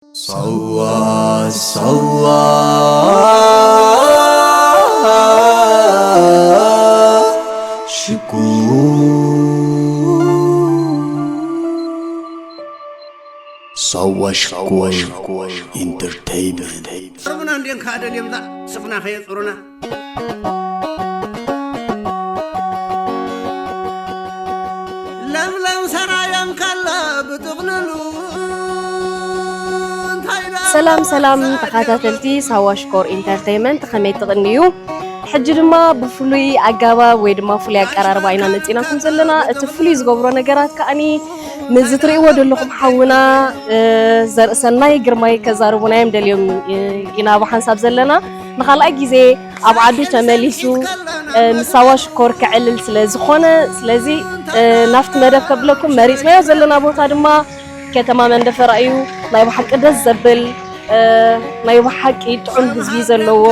ሳዋ ሳዋ ሽኮር ሳዋ ሽኮር ኢንተርቴይንመንት። ርቡና እንዴን ከኣ ደልዮም ዛ ስፍና ከየጽሩና። ለምለም ሰራዮም ከላ ብጥቕልሉ እንታይ ደኣ ሰላም ሰላም ተኸታተልቲ ሳዋ ሽኮር ኢንተርቴይመንት፣ ከመይ ትቕንዩ? ሕጂ ድማ ብፍሉይ ኣገባብ ወይ ድማ ፍሉይ ኣቀራርባ ኢና መጺናኩም ዘለና። እቲ ፍሉይ ዝገብሮ ነገራት ከኣኒ፣ ነዚ ትርእይዎ ዘለኹም ሓውና፣ እ፣ ዘርእሰናይ ግርማይ ከዛርቡና እዮም ደልዮም፣ እ፣ ኢና ብሓንሳብ ዘለና። ንኻልኣይ ግዜ ኣብ ዓዱ ተመሊሱ፣ እ፣ ንሳዋ ሽኮር ከዕልል ስለ ዝኾነ፣ ስለዚ፣ እ፣ ናብቲ መደብ ከብለኩም መሪጽናዮ ዘለና ቦታ ድማ ከተማ መንደፈራ እዩ። ናይ ብሓቂ ደስ ዘብል፣ እ፣ ናይ ብሓቂ ጥዑም ህዝቢ ዘለዎ፣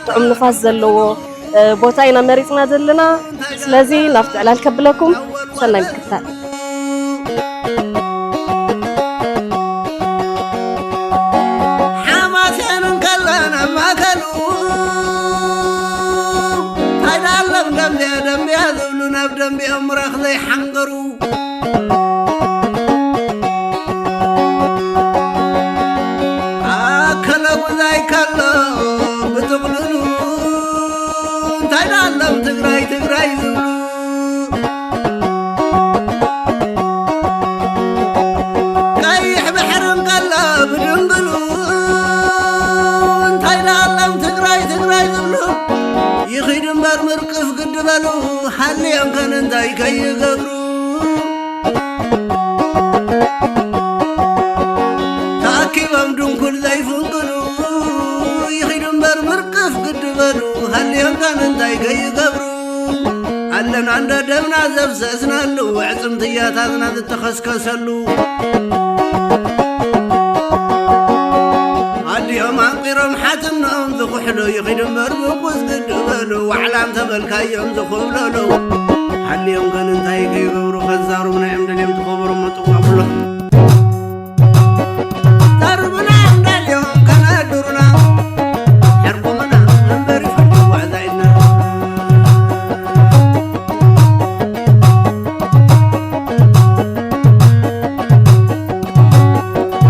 ጥዑም ንፋስ ዘለዎ፣ እ፣ ቦታ ኢና መሪጽና ዘለና። ስለዚ ናብቲ ዕላል ከብለኩም፣ ሰናይ ምክትታል። ሓማሴን እንከለን ኣብ ማእከሉ እንታይ ደኣ ኣለም ደምብያ ደምብያ ዝብሉ ናብ ደምብኦም ምራኽ ዘይሓንገሩ። ኣከለ ጉዛይ ከሎ ብጥቕልሉ እንታይ ደኣ ኣሎም ትግራይ ትግራይ ዝብሉ። ቀይሕ ባሕርን ከሎ ብድንግሉ እንታይ ደኣ ኣሎም ትግራይ ትግራይ ዝብሉ። ይኺድ እምበር ምርቅፍ ግዲ በሉ፣ ሃልዮም ከን እንታይ ከይገብሩ። ተኣኪቦም ድንኩል ዘይፍንቅሉ፣ ይኺድ እምበር ምርቅፍ ግዲ በሉ፣ ሃልዮም ከን እንታይ ከይገብሩ። ኣለና እንደ ደምና ዘፍሰስናሉ፣ ዕጽምቲ ያታትና ዝተኸስከሰሉ። ኣዲኦም ኣንቂሮም ሓትኖም ዝኹሕሉ፣ ይኺድ እምበር ምርኩስ ግዲ በሉ፣ ዋዕላ እንተበልካዮም ዝኹብለሉ። ሃልዮም ከን እንታይ ከይገብሩ፣ ከዛሩብና እዮም ደልዮም፣ ተኸበሩ መጥቋሙሎ። ተርብና እንዳልዮም ከነድሩና፣ ሕርቁምና እምበር ይፈቱ ዋዕዛ ኢልና።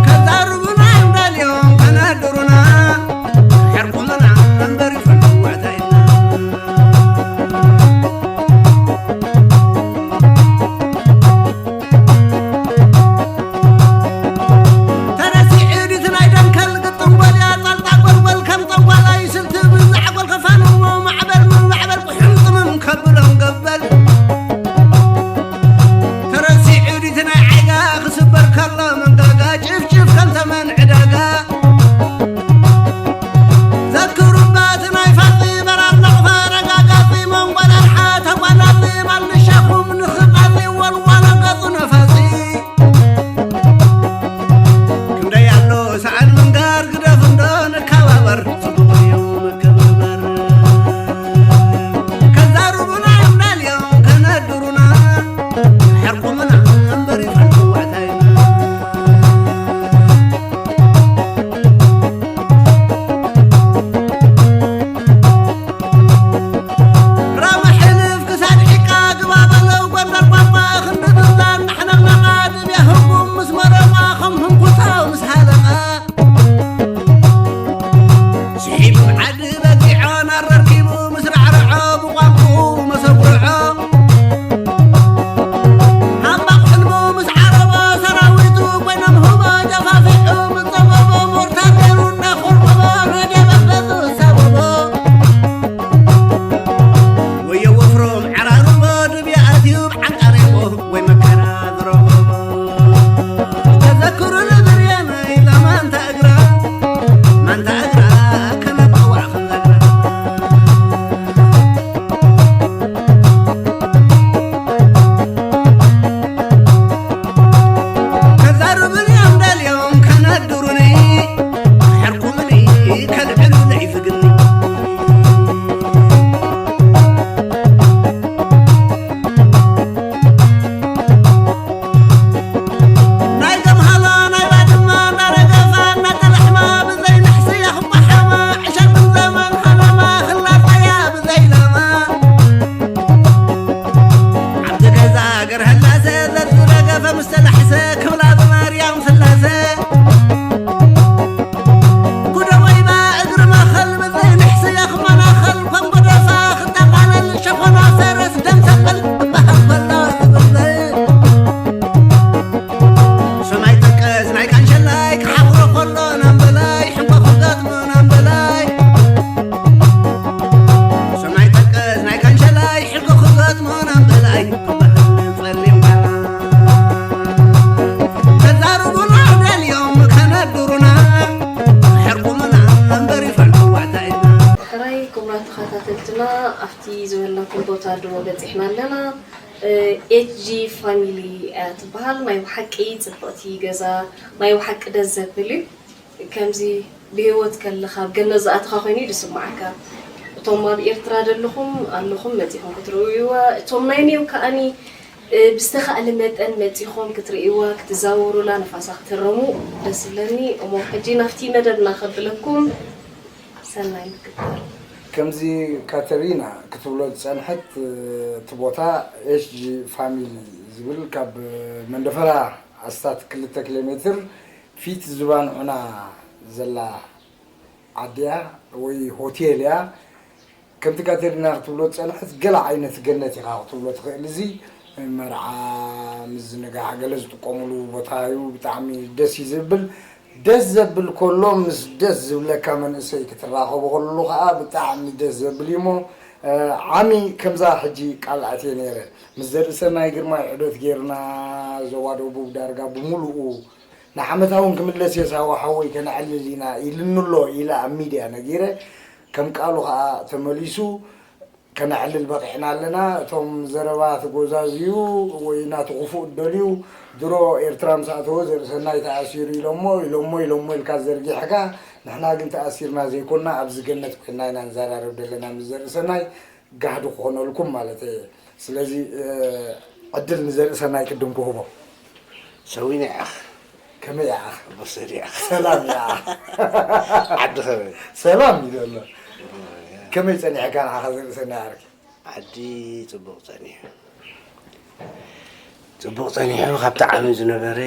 ከዛርቡና እንዳልዮም ከነድሩና፣ ሕርቁምና እምበር ይፈቱ ዋዕዛ ኢልና። ድሮ በፂሕና ኣለና። ኤች ጂ ፋሚሊ እያ ትበሃል። ናይ ብሓቂ ፅብቕቲ ገዛ፣ ናይ ብሓቂ ደስ ዘብል እዩ። ከምዚ ብህይወት ከለኻ ኣብ ገነት ዝኣተኻ ኮይኑ እዩ ዝስምዓካ። እቶም ኣብ ኤርትራ ዘለኹም ኣለኹም መጺኹም ክትርእይዋ፣ እቶም ናይ ኔው ከኣኒ ብዝተኻእለ መጠን መጺኹም ክትርእይዋ ክትዛወሩላ ንፋሳ ክትረሙ ደስ ይብለኒ። እሞ ሕጂ ናብቲ መደብና ከብለኩም። ሰናይ ምክትታል። ከምዚ ካተሪና ክትብሎ ዝጸንሐት እቲ ቦታ ኤች ጂ ፋሚሊ ዝብል ካብ መንደፈራ ኣስታት ክልተ ኪሎ ሜትር ፊት ዝባን ዑና ዘላ ዓድያ ወይ ሆቴል እያ። ከምቲ ካተሪና ክትብሎ ዝጸንሐት ገለ ዓይነት ገነት ኢኻ ክትብሎ ትኽእል። እዚ መርዓ፣ ምዝንጋዕ፣ ገለ ዝጥቀምሉ ቦታ እዩ። ብጣዕሚ ደስ እዩ ዝብል። ደስ ዘብል ከሎ ምስ ደስ ዝብለካ መንእሰይ ክትራኸቦ ከለሉ ከዓ ብጣዕሚ ደስ ዘብል እዩ እሞ ዓሚ ከምዛ ሕጂ ቃል ኣትየ ነይረ። ምስ ዘርእሰናይ ግርማይ ዑደት ጌርና ዞባ ደቡብ ዳርጋ ብምሉኡ ንዓመታ እውን ክምለስ እየ ሳዋ ሓወይ ከነዕልል ኢና ኢልኒ ኣሎ ኢለ ኣብ ሚድያ ነጊረ። ከም ቃሉ ከዓ ተመሊሱ ከነዕልል በቒዕና ኣለና። እቶም ዘረባ ትጎዛዝዩ ወይ ናቱ ክፉእ እደልዩ ድሮ ኤርትራ ምስ ኣተወ ዘርእሰናይ ተኣሲሩ ኢሎሞ ኢሎሞ ኢሎሞ ኢልካ ዘርጊሕካ ንሕና ግን ተኣሲርና ዘይኮንና ኣብዚ ገነት ኮይንና ኢና ንዘራረብ ዘለና ምስ ዘርእሰናይ ጋህዲ ክኾነልኩም ማለት እየ። ስለዚ ዕድል ንዘርእሰናይ ቅድም ክህቦ። ሰዊነ ኢኻ ከመይ ይዓኽ? በሰል ኢኻ ሰላም ይዓኽ። ዓዲ ኸመይ ሰላም እዩ ዘሎ። ከመይ ጸኒሕካ ንዓኻ ዘርእሰናይ ዓርኪ? ዓዲ ጽቡቕ ጸኒሑ ጽቡቕ ጸኒሑ ካብቲ ዓሚ ዝነበረ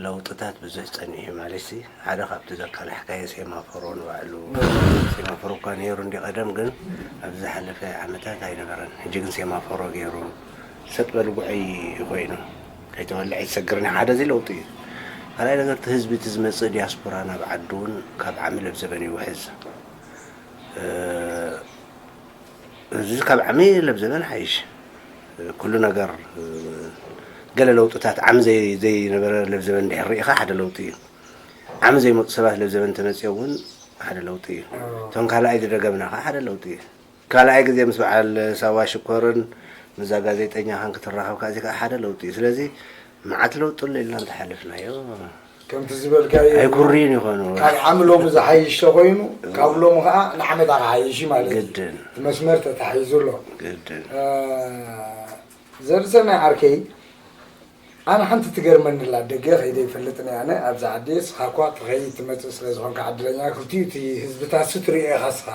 ለውጥታት ብዙሕ ጸኒሑ ማለት ሲ ሓደ ካብቲ ዘቃላሕካዮ ሴማፎሮ ንባዕሉ ሴማፎሮ እኳ ነይሩ እንዲ ቀደም ግን ኣብዚ ዝሓለፈ ዓመታት ኣይነበረን ሕጂ ግን ሴማፎሮ ገይሩ ሰጥ በሊ ጉዐይ ኮይኑ ከይተበልዕ ይሰግርኒ ሓደ እዚ ለውጢ እዩ ካልኣይ ነገር እቲ ህዝቢ እቲ ዝመፅእ ዲያስፖራ ናብ ዓዱ እውን ካብ ዓሚ ለብዘበን ይውሕዝ እዚ ካብ ዓሚ ለብዘበን ሓይሽ ኩሉ ነገር ገለ ለውጥታት ዓሚ ዘይነበረ ለብዘበን ድሕር ርኢኻ ሓደ ለውጢ እዩ ዓሚ ዘይመፁ ሰባት ለብዘበን ተመፅኦ እውን ሓደ ለውጢ እዩ እቶም ካልኣይ ዝደገምና ከዓ ሓደ ለውጢ እዩ ካልኣይ ግዜ ምስ በዓል ሳዋ ሽኮርን ምዛ ጋዜጠኛ ካን ክትራኸብ ከዓ እዚ ከዓ ሓደ ለውጢ እዩ ስለዚ መዓት ለውጢ ኣሎ ኢልና እንተሓለፍናዮ ከምቲ ዝበልካዮ ኣይኩርይን ይኾኑ ካብ ዓሚ ሎሚ ዝሓይሽ ተኮይኑ ካብ ሎሚ ከዓ ንዓመታ ክሓይሽ እዩ ማለት እዩ ግድን እቲ መስመር ተታሒዙ ኣሎ ግድን ዘርእሰናይ ዓርከይ ኣነ ሓንቲ ትገርመኒ ኣላ ደገ ከይደ ይፈልጥን እየ ኣነ ኣብዚ ዓዲ ስኻ እኳ ትኸይድ ትመፅእ ስለ ዝኾንካ ዕድለኛ ክልቲኡ እቲ ህዝብታት ሱ ትሪኦ ኢኻ ስኻ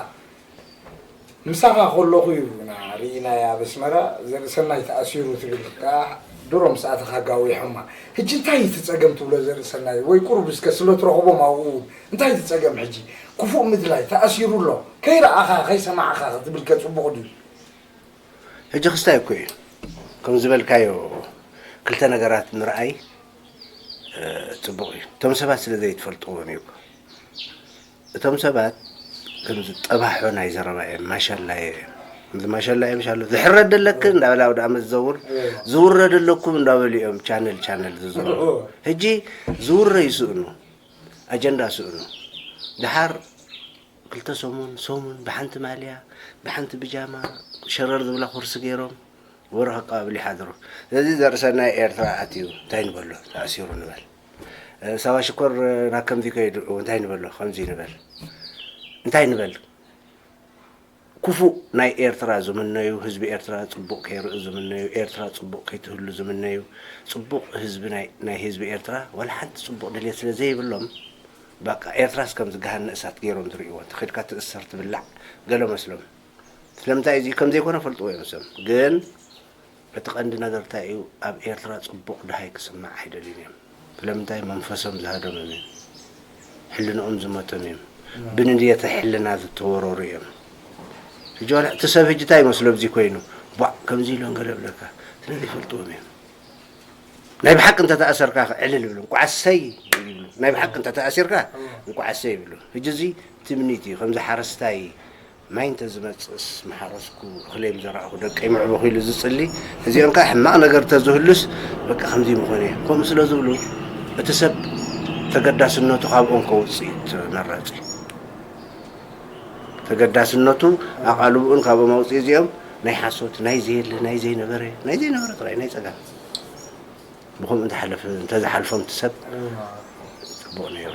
ምሳኻ ከለኹ እዩ ና ርኢናያ ኣብ ኣስመራ ዘርእሰናይ ተኣሲሩ ትብል ከዓ ድሮ ምስ ኣተኻ ጋዊሖማ ሕጂ እንታይ እዩ እቲ ፀገም ትብሎ ዘርእሰናይ ወይ ቁሩብ እስከ ስለ ትረኽቦም ኣብኡ እውን እንታይ እዩ እቲ ፀገም ሕጂ ክፉእ ምድላይ ተኣሲሩ ኣሎ ከይረኣኻ ከይሰማዕኻ ክትብል ከ ፅቡቕ ድዩ ሕጂ ክስታይ እኮ እዩ ከም ዝበልካዮ ክልተ ነገራት ምርኣይ ፅቡቕ እዩ እቶም ሰባት ስለ ዘይትፈልጥዎም እዩ እቶም ሰባት ከምዚ ጠባሖ ናይ ዘረባ እዮም ማሸላ እዮም ከምዚ ማሸላ እዮም ሻሎ ዝሕረድ ኣለክ እንዳበላ ወደ ኣመት ዝዘውር ዝውረድ ኣለኩም እንዳበሉ እዮም ቻነል ቻነል ዝዘውሩ ሕጂ ዝውረ ይስእኑ ኣጀንዳ ስእኑ ድሓር ክልተ ሰሙን ሰሙን ብሓንቲ ማልያ ብሓንቲ ብጃማ ሸረር ዝብላ ኮርሲ ገይሮም ወረ ከቀባብል ይሓድሩ ስለዚ ዘርእሰናይ ኤርትራ ኣትዩ እንታይ ንበሎ ተኣሲሩ ንበል ሳባ ሽኮር ናብ ከምዚ ከይዱ እንታይ ንበሎ ከምዚ ንበል እንታይ ንበል ክፉእ ናይ ኤርትራ ዝምነዩ ህዝቢ ኤርትራ ጽቡቕ ከይርእ ዝምነዩ ኤርትራ ጽቡቕ ከይትህሉ ዝምነዩ ጽቡቕ ህዝቢ ናይ ህዝቢ ኤርትራ ዋላ ሓንቲ ጽቡቕ ድልየት ስለ ዘይብሎም በቃ ኤርትራስ ከም ዝገሃነ እሳት ገይሮም ዝርእይዎ እንተ ኸድካ ትእሰር ትብላዕ ገለ መስሎም ስለምንታይ እዚ ከም ዘይኮነ ፈልጥዎ እዮም ሰብ ግን እቲ ቀንዲ ነገር እንታይ እዩ ኣብ ኤርትራ ጽቡቕ ድሃይ ክስማዕ ኣይደልዩን እዮም ስለምንታይ መንፈሶም ዝሃደሞም እዮም ሕልንኦም ዝመቶም እዮም ብንድየተ ሕልና ዝተወረሩ እዮም ሕጂ ዋላ እቲ ሰብ ሕጂ እንታይ ይመስሎ እዚ ኮይኑ ቧዕ ከምዚ ኢሎም ገለ ብለካ ስለዚ ይፈልጥዎም እዮም ናይ ብሓቂ እንተተኣሰርካ ዕልል ይብሉ እንቋዕ ኣሰይ ይብሉ ናይ ብሓቂ እንተተኣሲርካ እንቋዕ ኣሰይ ይብሉ ሕጂ እዚ ትምኒት እዩ ከምዚ ሓረስታይ ማይ እንተዝመፅእስ ምሓረስኩ እኽለይ ምዘራእኹ ደቀይ ምዕበኹ ኢሉ ዝፅሊ እዚኦም ከዓ ሕማቕ ነገር እንተዝህሉስ በቃ ከምዚ ምኾነ ከምኡ ስለ ዝብሉ እቲ ሰብ ተገዳስነቱ ካብኦም ከውፅእ እዩ ተመራፂ ተገዳስነቱ ኣቓልብኡን ካብኦም ኣውፅእ እዚኦም ናይ ሓሶት፣ ናይ ዘየለ፣ ናይ ዘይነበረ፣ ናይ ዘይነበረ ጥራይ፣ ናይ ጸጋም። ብኸምኡ እንተሓለፈ፣ እንተዝሓልፎም እቲ ሰብ፣ ጽቡቕ ነይሩ።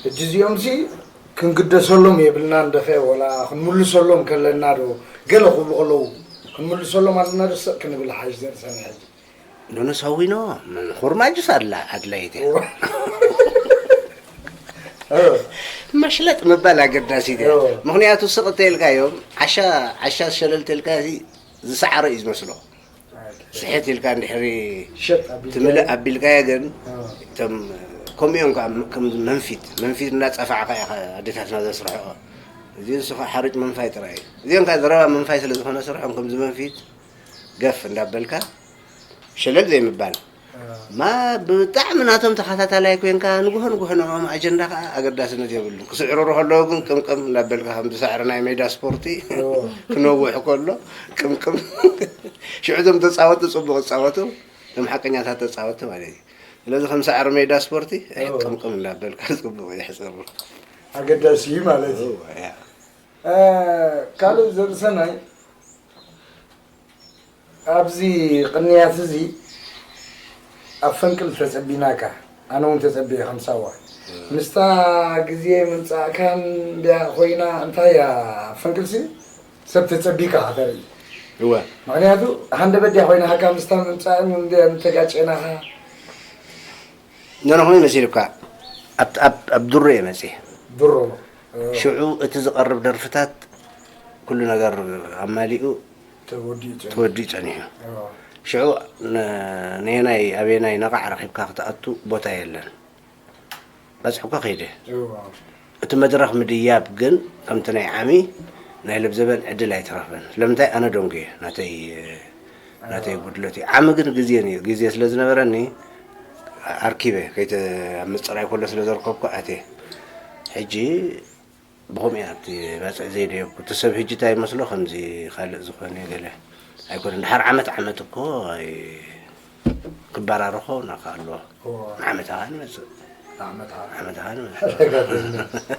ሕጂ እዚኦም ሲ ክንግደሰሎም የብልና እንደኸ፣ ወላ ክንምልሰሎም ከለና ዶ፣ ገለ ክብሉ ከለዉ፣ ክንምልሰሎም ኣለና ዶ፣ ሰቕ ክንብል ሓይሽ ዘርሰና ሕጂ። ኖኖ ሳዊኖ፣ ኹርማጅስ ኣላ ኣድላይት እያ። መሽለጥ ምባል ኣገዳሲ እዩ። ምኽንያቱ ስቕ እተልካዮም፣ ዓሻ ዓሻ ሸለል ተልካ፣ እዚ ዝሰዓረ እዩ ዝመስሎ። ስሕት ኢልካ እንድሕሪ ትምልእ ኣቢልካዮ ግን፣ እቶም ከምኡ እዮም ከዓ ከም መንፊት መንፊት እናፀፋዕካ ኢኻ ኣዴታትና ዘስርሕኦ። እዚ ንሱ ከዓ ሓሩጭ መንፋይ ጥራይ እዩ። እዚኦም ከዓ ዘረባ መንፋይ ስለ ዝኾነ ስርሖም ከምዚ መንፊት ገፍ እንዳበልካ ሸለል ዘይምባል። ማ ብጣዕሚ ናቶም ተኸታታላይ ኮንካ ንጉሆ ንጉሆ ንዕኦም ኣጀንዳ ከዓ ኣገዳስነት የብሉን። ክስዕርሩ ከለዉ ግን ቅምቅም እናበልካ ከምዚ ሳዕሪ ናይ ሜዳ ስፖርቲ ክነውሕ ከሎ ቅምቅም ሽዑ እዞም ተፃወቱ ፅቡቅ ይፃወቱ፣ እዞም ሓቀኛታት ተፃወቱ ማለት እዩ። ስለዚ ከም ሳዕሪ ሜዳ ስፖርቲ ቅምቅም እናበልካ ፅቡቅ የሕፅሩ። ኣገዳሲ እዩ ማለት እዩ። ካልእ ዘርእሰናይ ኣብዚ ቅንያት እዚ ኣብ ፈንቅል ተጸቢናካ፣ ኣነ እውን ተጸቢየ ከም ሳዋ። ምስታ ግዜ ምምጻእካን ድያ ኮይና እንታይ እያ ኣብ ፈንቅልሲ ሰብ ተጸቢካ ከተርኢ? እወ። ምኽንያቱ ሃንደበት ድያ ኮይናካ ምስታ ምምጻእን እንድያ እንተጋጨናኻ? ነነኹም ይመሲልካ ኣብ ኣብ ኣብ ድሮ እየ መጽየ። ድሮ። ሽዑ እቲ ዝቐርብ ደርፍታት ኩሉ ነገር ኣማሊኡ ተወዲኡ ጸኒሑ። ተወዲኡ ጸኒሑ። እዎ። ሽዑ ነ- ነየናይ ኣበየናይ ነቓዕ ረኺብካ ክትኣቱ ቦታ የለን። በጽሕኮ ከይደ። እዎ። እቲ መድረኽ ምድያብ ግን ከምቲ ናይ ዓሚ ናይ ለብዘበን ዕድል ኣይተረኽበን። ስለምንታይ ኣነ ደንጉየ ናተይ ናተይ ጉድለት እዩ። ዓሚ ግን ግዜ ነይሩ። ግዜ ስለ ዝነበረኒ ኣርኪበ ከይተ ኣብ ምጽራይ ከሎ ስለ ዘርከብኩ ኣትየ። ሕጂ ብኸምኡ እያ እቲ ባፅዕ ዘይደየብኩ። እቲ ሰብ ሕጂ እንታይ ይመስሎ ከምዚ ካልእ ዝኾነ ገለ ኣይኮነን። ድሓር ዓመት ዓመት እኮ ኣይ- ክበራረኾ ናካ ኣለዎ። ንዓመት ኣኻ ንመፅእ። ንዓመት ኣኻ። ንዓመት ኣኻ ንመፅእ።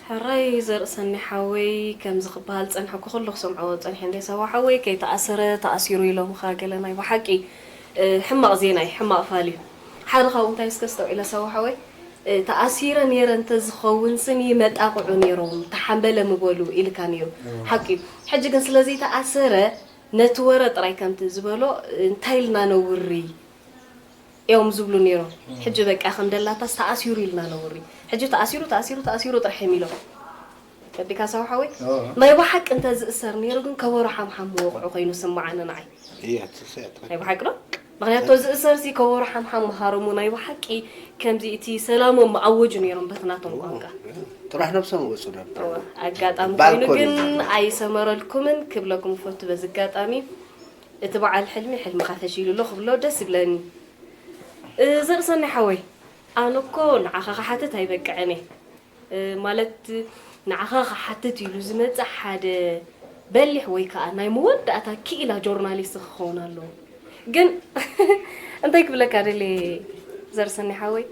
ሕራይ ዘርእሰኒ ሓወይ ከምዚ ክበሃል ፀንሐኩ ከሎ ክሰምዖ ፀኒሐ እንደ ሳዋ ሓወይ ከይተኣሰረ ተኣሲሩ ኢሎምኻ ገለ ናይ ብሓቂ እ፣ ሕማቕ ዜና እዩ ሕማቕ ፋል እዩ ሓደ ካብኡ እንታይ እስከ ስተውዒለ ሳዋ ሓወይ እ፣ ተኣሲረ ነይረ እንተዝኸውን ስኒ መጣቕዑ ነይሮም ተሓንበለ ምበሉ ኢልካ ነይሩ ሓቂ እዩ ሕጂ ግን ስለዘይተኣሰረ ነቲ ወረ ጥራይ ከምቲ ዝበሎ እንታይ ኢልና ነውሪ እዮም ዝብሉ ነይሮም። ሕጂ በቃ ከም ደላታስ ተኣሲሩ ኢልና ነውሪ። ሕጂ ተኣሲሩ ተኣሲሩ ተኣሲሩ ጥራሕ እዮም ኢሎም። ገዲካ ሳው ሓወይ ናይ ብሓቂ እንተ ዝእሰር ነይሩ ግን ከበሮ ሓምሓም ምወቕዑ ኮይኑ ስምዓኒ ንዓይ። እያ ትስእጥ። ናይ ብሓቂ ዶ? ምክንያቱ ዝእሰር ሲ ከበሮ ሓምሓም ምሃረሙ ናይ ብሓቂ ከምዚ እቲ ሰላሞም ምኣወጁ ነይሮም በቲ ናቶም ቋንቋ። ጥራሕ ነብሶም ወፁ ነበር። ኣጋጣሚ ባል ኮይኑ ኮነ ግን ዝብሎ። ኣይሰመረልኩምን ክብለኩም ፈቱ በዚ ኣጋጣሚ እቲ በዓል ሕልሚ ሕልምኻ ፈሺሉ ኣሎ ክብሎ ደስ ይብለኒ። ዘርእሰኒ ሓወይ ኣነ እኮ ንዓኻ ክሓትት ኣይበቅዕን እየ ማለት ንዓኻ ክሓትት ኢሉ ዝመፅእ ሓደ በሊሕ ወይ ከዓ ናይ መወዳእታ ክኢላ ጆርናሊስት ክኸውን ኣለዎ ግን እንታይ ክብለካ ደልየ ዘርእሰኒ ሓወይ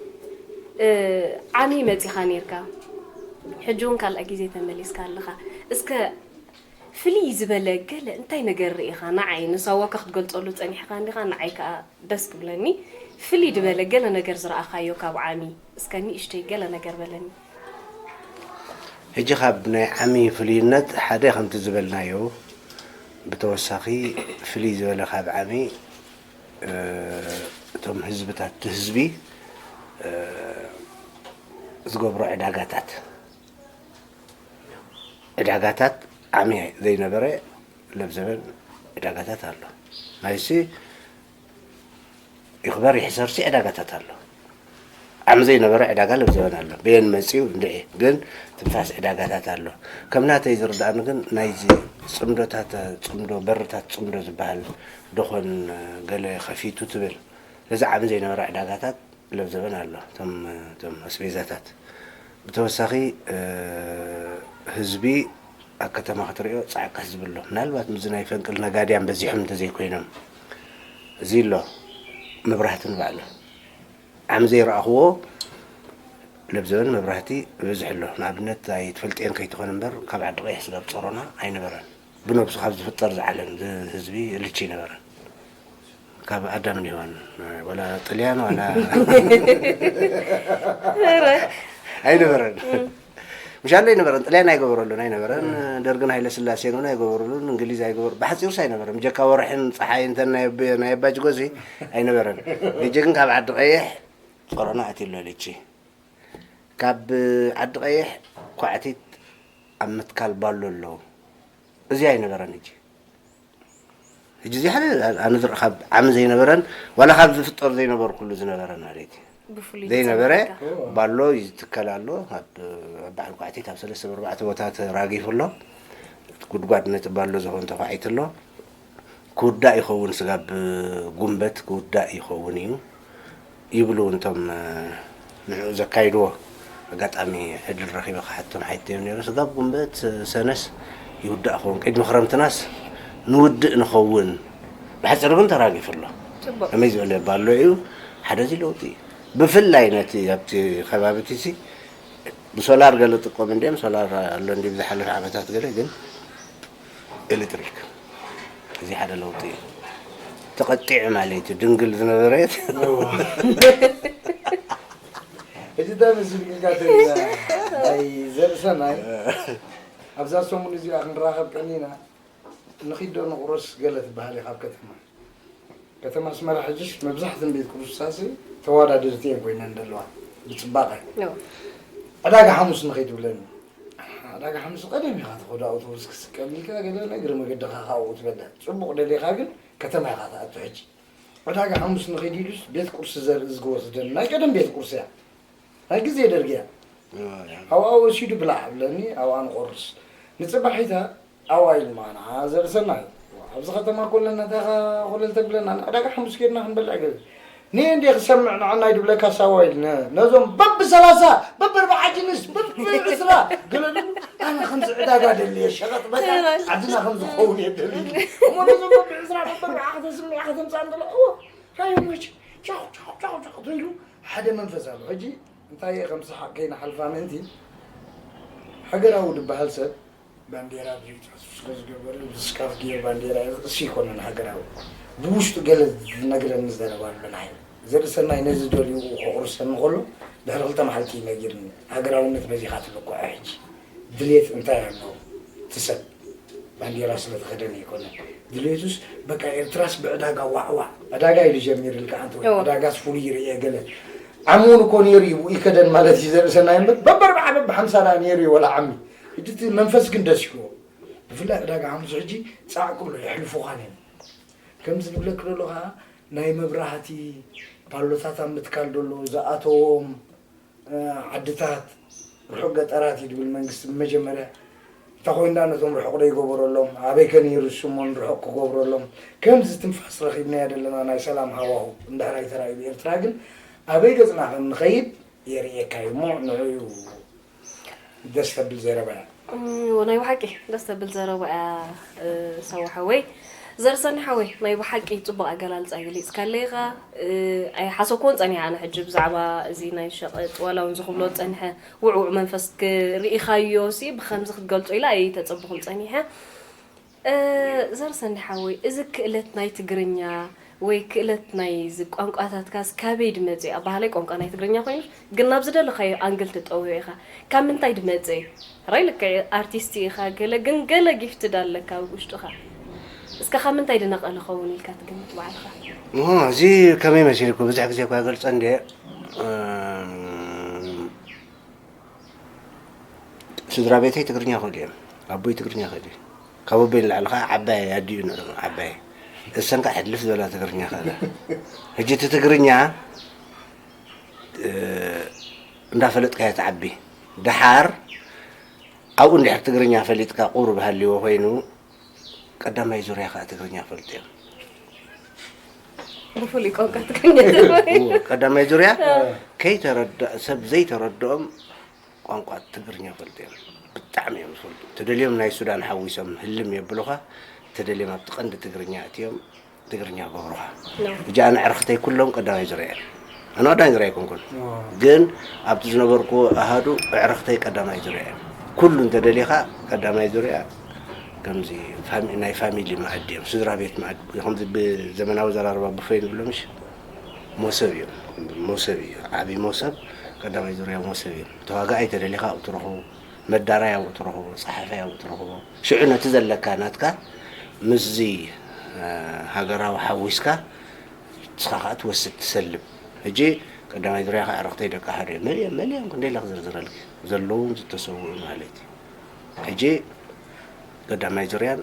ዓሚ መፂኻ ነይርካ ሕጂ እውን ካልኣይ ግዜ ተመሊስካ ኣለኻ እስከ ፍልይ ዝበለ ገለ እንታይ ነገር ርኢኻ ንዓይ ንሳዋካ ክትገልፀሉ ፀኒሕኻ እንዲኻ ንዓይ ከዓ ደስ ክብለኒ ፍልይ ዝበለ ገለ ነገር ዝረኣኻዮ ካብ ዓሚ እስከ ንእሽተይ ገለ ነገር በለኒ። ሕጂ ካብ ናይ ዓሚ ፍልይነት ሓደ ከምቲ ዝበልናዮ ብተወሳኺ ፍልይ ዝበለ ካብ ዓሚ እቶም ህዝብታት እቲ ህዝቢ ዝገብሮ ዕዳጋታት ዕዳጋታት ዓሚ ዘይነበረ ለብዘበን ዕዳጋታት ኣሎ ናይሲ ይኽበር ይሕሰርሲ ዕዳጋታት ኣሎ ዓሚ ዘይነበረ ዕዳጋ ለብዘበን ኣሎ በየን መፅኡ እንድዒ ግን ትንፋስ ዕዳጋታት ኣሎ ከም ናተይ ዝርዳእኒ ግን ናይዚ ፅምዶታት ፅምዶ በርታት ፅምዶ ዝበሃል ደኾን ገለ ከፊቱ ትብል ነዚ ዓሚ ዘይነበረ ዕዳጋታት ለብዘበን ኣሎ እቶም እቶም ኣስቤዛታት ብተወሳኺ ህዝቢ ኣብ ከተማ ክትሪኦ ፃዕቅሕ ዝብሎ ምናልባት ምዚ ናይ ፈንቅል ነጋድያን በዚሖም እንተዘይኮይኖም እዚ ኣሎ መብራህቲ ንባዕሉ ዓሚ ዘይረኣኽዎ ለብዘበን መብራህቲ ይበዝሕ ኣሎ ንኣብነት ኣይትፈልጥየን ከይትኾን እምበር ካብ ዓዲ ቀይሕ ስጋብ ፀሮና ኣይነበረን ብነብሱ ካብ ዝፍጠር ዝዓለም ህዝቢ ልቺ ኣይነበረን። ካብ ኣዳም ሔዋን፣ ዋላ ጥልያን ዋላ ኣይነበረን። ምሻሎ ኣይነበረን፣ ጥልያን ኣይገበረሉን ኣይነበረን። ደርግን ሃይለ ስላሴን እውን ኣይገበሩሉን፣ እንግሊዝ ኣይገበሩ፣ ብሓፂሩስ ኣይነበረን። ብጀካ ወርሕን ፀሓይ እንተ ናይ ኣባጅጎዚ ኣይነበረን። ሕጂ ግን ካብ ዓዲ ቀይሕ ቆሮና ኣትዩ ኣሎ ልቺ። ካብ ዓዲ ቀይሕ ኳዕቲት ኣብ ምትካል ባሎ ኣለዉ። እዚ ኣይነበረን። ሕጂ ሕጂ እዚ ሓደ ኣነ ዝረ ካብ ዓሚ ዘይነበረን ዋላ ካብ ዝፍጠር ዘይነበርኩሉ ዝነበረ ማለት እዩ። ዘይነበረ ባሎ ይትከል ኣሎ። ኣብ በዓል ኳዕቲት ኣብ ሰለስተ ኣርባዕተ ቦታ ተራጊፉ ኣሎ። ጉድጓድ ነቲ ባሎ ዝኾን ተኳዒቱ ኣሎ። ክውዳእ ይኸውን፣ ስጋብ ጉንበት ክውዳእ ይኸውን እዩ ይብሉ እንቶም ንዕኡ ዘካይድዎ። ኣጋጣሚ ዕድል ረኺበ ክሓቶም ሓይተዮም ነይሩ። ስጋብ ጉንበት ሰነስ ይውዳእ ክኸውን፣ ቅድሚ ክረምትናስ ንውድእ ንኸውን። ብሓፂሩ ግን ተራጊፉ ኣሎ። ከመይ ዝበለ ባሎ እዩ። ሓደ እዚ ለውጢ እዩ። ብፍላይ ነቲ ኣብቲ ከባቢ ቲሲ ብሶላር ገለ ጥቀም እንዲም፣ ሶላር ኣሎ እንዲ ብዝሓለፈ ዓመታት ገለ ግን ኤሌክትሪክ እዚ ሓደ ለውጢ እዩ። ተቐጢዑ ማለት እዩ። ድንግል ዝነበረት እጅዳ ምስል ግልጋተ ናይ ዘርእሰናይ ኣብዛ ሰሙን እዚኣ ክንራኸብ ቀኒና። ንኺዶ ንቑረስ ገለ ትበሃል ኢኻ ኣብ ከተማ። ከተማ ኣስመራ ሕጅስ መብዛሕትን ቤት ቁርሳሲ ተዋዳደርቲ እየን ኮይነን ዘለዋ ብፅባቐ። ዕዳጋ ሓሙስ ንኸይድ ትብለኒ። ዕዳጋ ሓሙስ ቀደም ኢኻ ትኸዶ ኣውቶቡስ ክስቀም ኢልካ ገለ እግሪ መገድኻ ካብኡ ትበልዕ። ፅቡቕ ደሊኻ ግን ከተማ ኢኻ ትኣቱ ሕጂ። ዕዳጋ ሓሙስ ንኸይድ ኢሉስ ቤት ቁርሲ ዘርኢ ዝገወስደኒ ናይ ቀደም ቤት ቁርሲ እያ። ናይ ግዜ ደርጊ እያ። ኣብኣ ወሲዱ ብላዕ ብለኒ ኣብኣ ንቆርስ። ንፅባሒታ ኣዋይል ማና ዘርእሰናይ ኣብዚ ከተማ ኮለና እንታይ ኢኻ ኮለል ተብለና ንዕዳጋ ሓሙስ ኬድና ክንበልዕ ገለ። ንየ እንዴ ክሰምዕ ንዓናይ ድብለካ ሳዋይል ነዞም በብ ሰላሳ በብ ኣርባዓ ጅንስ በብ ዕስራ ገለ ኣነ ከምዚ ዕዳጋ ደልየ ሸቐጥ በታ ዓድና ከምዚ ክኸውን እየ ደልዩ እሞ ነዞም በብ ዕስራ በብ ኣርባዓ ከተስምዕ ከተምፃእ እንተሎ እዎ ራዮሞች ቻው ቻው ቻው ቻው ትብሉ ሓደ መንፈስ ኣሎ። ሕጂ እንታይ እየ ከም ሰሓቕ ከይንሓልፋ ምእንቲ፣ ሃገራዊ ዝበሃል ሰብ ባንዴራ ድሪት ሕሱስ ስለ ዝገበረ ብስካፍ ገይሩ ባንዴራ ርእሲ ይኮነን ሃገራዊ። ብውሽጡ ገለ ዝነግረኒ ዘረባ ኣሎ ንዓይ። ዘርእሰናይ ነዚ ደልዩ ከቑርሰኒ ከሎ ድሕሪ ክልተ መዓልቲ እዩ ነጊርኒ። ሃገራውነት በዚኻ ትልክዖ ሕጂ። ድሌት እንታይ ኣሎ እቲ ሰብ? ባንዴራ ስለ ተኸደነ ኣይኮነን ድሌቱስ። በቃ ኤርትራስ ብዕዳጋ ዋዕዋዕ ዕዳጋ ኢሉ ጀሚርልካ ኣንተ ወይ እወ። ዕዳጋስ ፍሉይ ይርኤ ገለ ዓሚ እውን እኮ ነይሩ እዩ ብኡ ይከደን ማለት እዩ ዘርእሰናይ እምበር በበርብዓ በብሓምሳ ደኣ ነይሩ እዩ ወላ ዓሚ። ሕጂ እቲ መንፈስ ግን ደስ ይብሎ። ብፍላይ ዕዳጋ ሓሙስ ሕጂ ፃዕ ክብሎ የሕልፉኻን እዮም። ከምዚ ዝብለክ ዘሎ ከዓ ናይ መብራህቲ ፓሎታት ኣብ ምትካል ዘሎ ዝኣተዎም ዓድታት ርሑቕ ገጠራት እዩ ድብል መንግስቲ ብመጀመርያ እንታይ ኮይኑ ደኣ ነቶም ርሑቕ ደይገበረሎም ኣበይ ከ ነይሩ ስሞን ርሑቕ ክገብረሎም ከምዚ ትንፋስ ረኺብናዮ ዘለና ናይ ሰላም ሃዋሁ እንድሕር ኣይተራእዩ ብኤርትራ ግን ኣበይ ገፅና ከም ንኸይድ የርእየካ እዩ እሞ ንዑ እዩ ደስ ተብል ዘረባ እያ። እም፣ ናይ ብሓቂ ደስ ተብል ዘረባ እያ። እ፣ ሰው ሓወይ ዘርሰኒ ሓወይ ናይ ብሓቂ ጽቡቕ ኣገላልጻ ገሊጽካለ ኢኻ። እ፣ ኣይሓሰብኩዎን ጸኒሐ ኣነ ሕጂ ብዛዕባ እዚ ናይ ሸቐጥ ዋላ እውን ዝኽብሎ ጸኒሐ ውዕውዕ መንፈስ ክ- ርኢኻዮ ሲ ብኸምዚ ክትገልጾ ኢለ ኣይተጸብኹን ጸኒሐ። እ፣ ዘርሰኒ ሓወይ እዚ ክእለት ናይ ትግርኛ ወይ ክእለት ናይ እዚ ቋንቋታትካስ ካበይ ድመጽእ? ኣባሃላይ ቋንቋ ናይ ትግርኛ ኮይኑ ግን ናብ ዝደለኻዮ ኣንግል ትጠውዮ ኢኻ። ካብ ምንታይ ድመጽእ? ሕራይ ልክዕ ኣርቲስት ኢኻ ገለ ግን ገለ ጊፍትድ ኣለካ ኣብ ውሽጥኻ። እስከ ካብ ምንታይ ድነቐለ ኸውን ኢልካ ትግምት ባዕልኻ? እሞ እዚ ከመይ መሲልኩ ብዙሕ ግዜ እኳ ገልጸ እንደ ስድራ ቤተይ ትግርኛ ክእሉ እዮም። ኣቦይ ትግርኛ ክእሉ እዩ። ካብ ኣቦይ ንላዕሊ ከዓ ዓባይ ኣዲኡ ንዑ ዓባይ እሰን ከዓ ሕልፍ ዝበላ ትግርኛ ክእላ። ሕጂ እቲ ትግርኛ እንዳፈለጥካዮ ትዓቢ። ደሓር ኣብኡ እንድሕር ትግርኛ ፈሊጥካ ቁሩብ ሃልይዎ ኮይኑ ቀዳማይ ዙርያ ከዓ ትግርኛ ፈልጡ እዮም። ብፍሉይ ቋንቋ ትግርኛ ተማሂሩ። እዎ፣ ቀዳማይ ዙርያ ከይተረዳ ሰብ ዘይተረድኦም ቋንቋ ትግርኛ ፈልጡ እዮም። ብጣዕሚ እዮም ዝፈልጡ። ተደልዮም ናይ ሱዳን ሓዊሶም ህልም የብሉኻ። ተደልዮም ኣብቲ ቀንዲ ትግርኛ ኣትዮም ትግርኛ ገብሩኻ። ሕጂ ኣነ ዕርኽተይ ኩሎም ቀዳማይ ዙርያ እዮም። ኣነ ቀዳማይ ዙርያ ኣይኮንኩን። ግን ኣብቲ ዝነበርኩዎ ኣሃዱ ዕርኽተይ ቀዳማይ ዙርያ እዮም። ኩሉ እንተደሊኻ ቀዳማይ ዙርያ ከምዚ ፋሚ-፣ ናይ ፋሚሊ መኣዲ እዮም፣ ስድራ ቤት መኣዲ። ከምዚ ብዘመናዊ ዘራርባ ቡፌ ንብሎ ምሽ? ሞሰብ እዮም። ሞሰብ እዩ፣ ዓቢ ሞሰብ፣ ቀዳማይ ዙርያ ሞሰብ እዮም። ተዋጋኣይ ተደሊኻ ኣብኡ ትረኽቦ፣ መዳራይ ኣብኡ ትረኽቦ፣ ጸሓፋይ ኣብኡ ትረኽቦ። ሽዑ ነቲ ዘለካ ናትካ ምስዚ፣ እ፣ ሃገራዊ ሓዊስካ ንስኻ ከኣ ትወስድ ትሰልብ። ሕጂ ቀዳማይ ዙርያ ከኣ ዕርኽተይ ደቂ ኣሓዱ እዮም። መሊኦም፣ መሊኦም ክንደይ ኢለ ክዝርዝረልኪ፣ ዘለውን ዝተሰውኡ ማለት እዩ። ሕጂ ቀዳማይ ዙርያን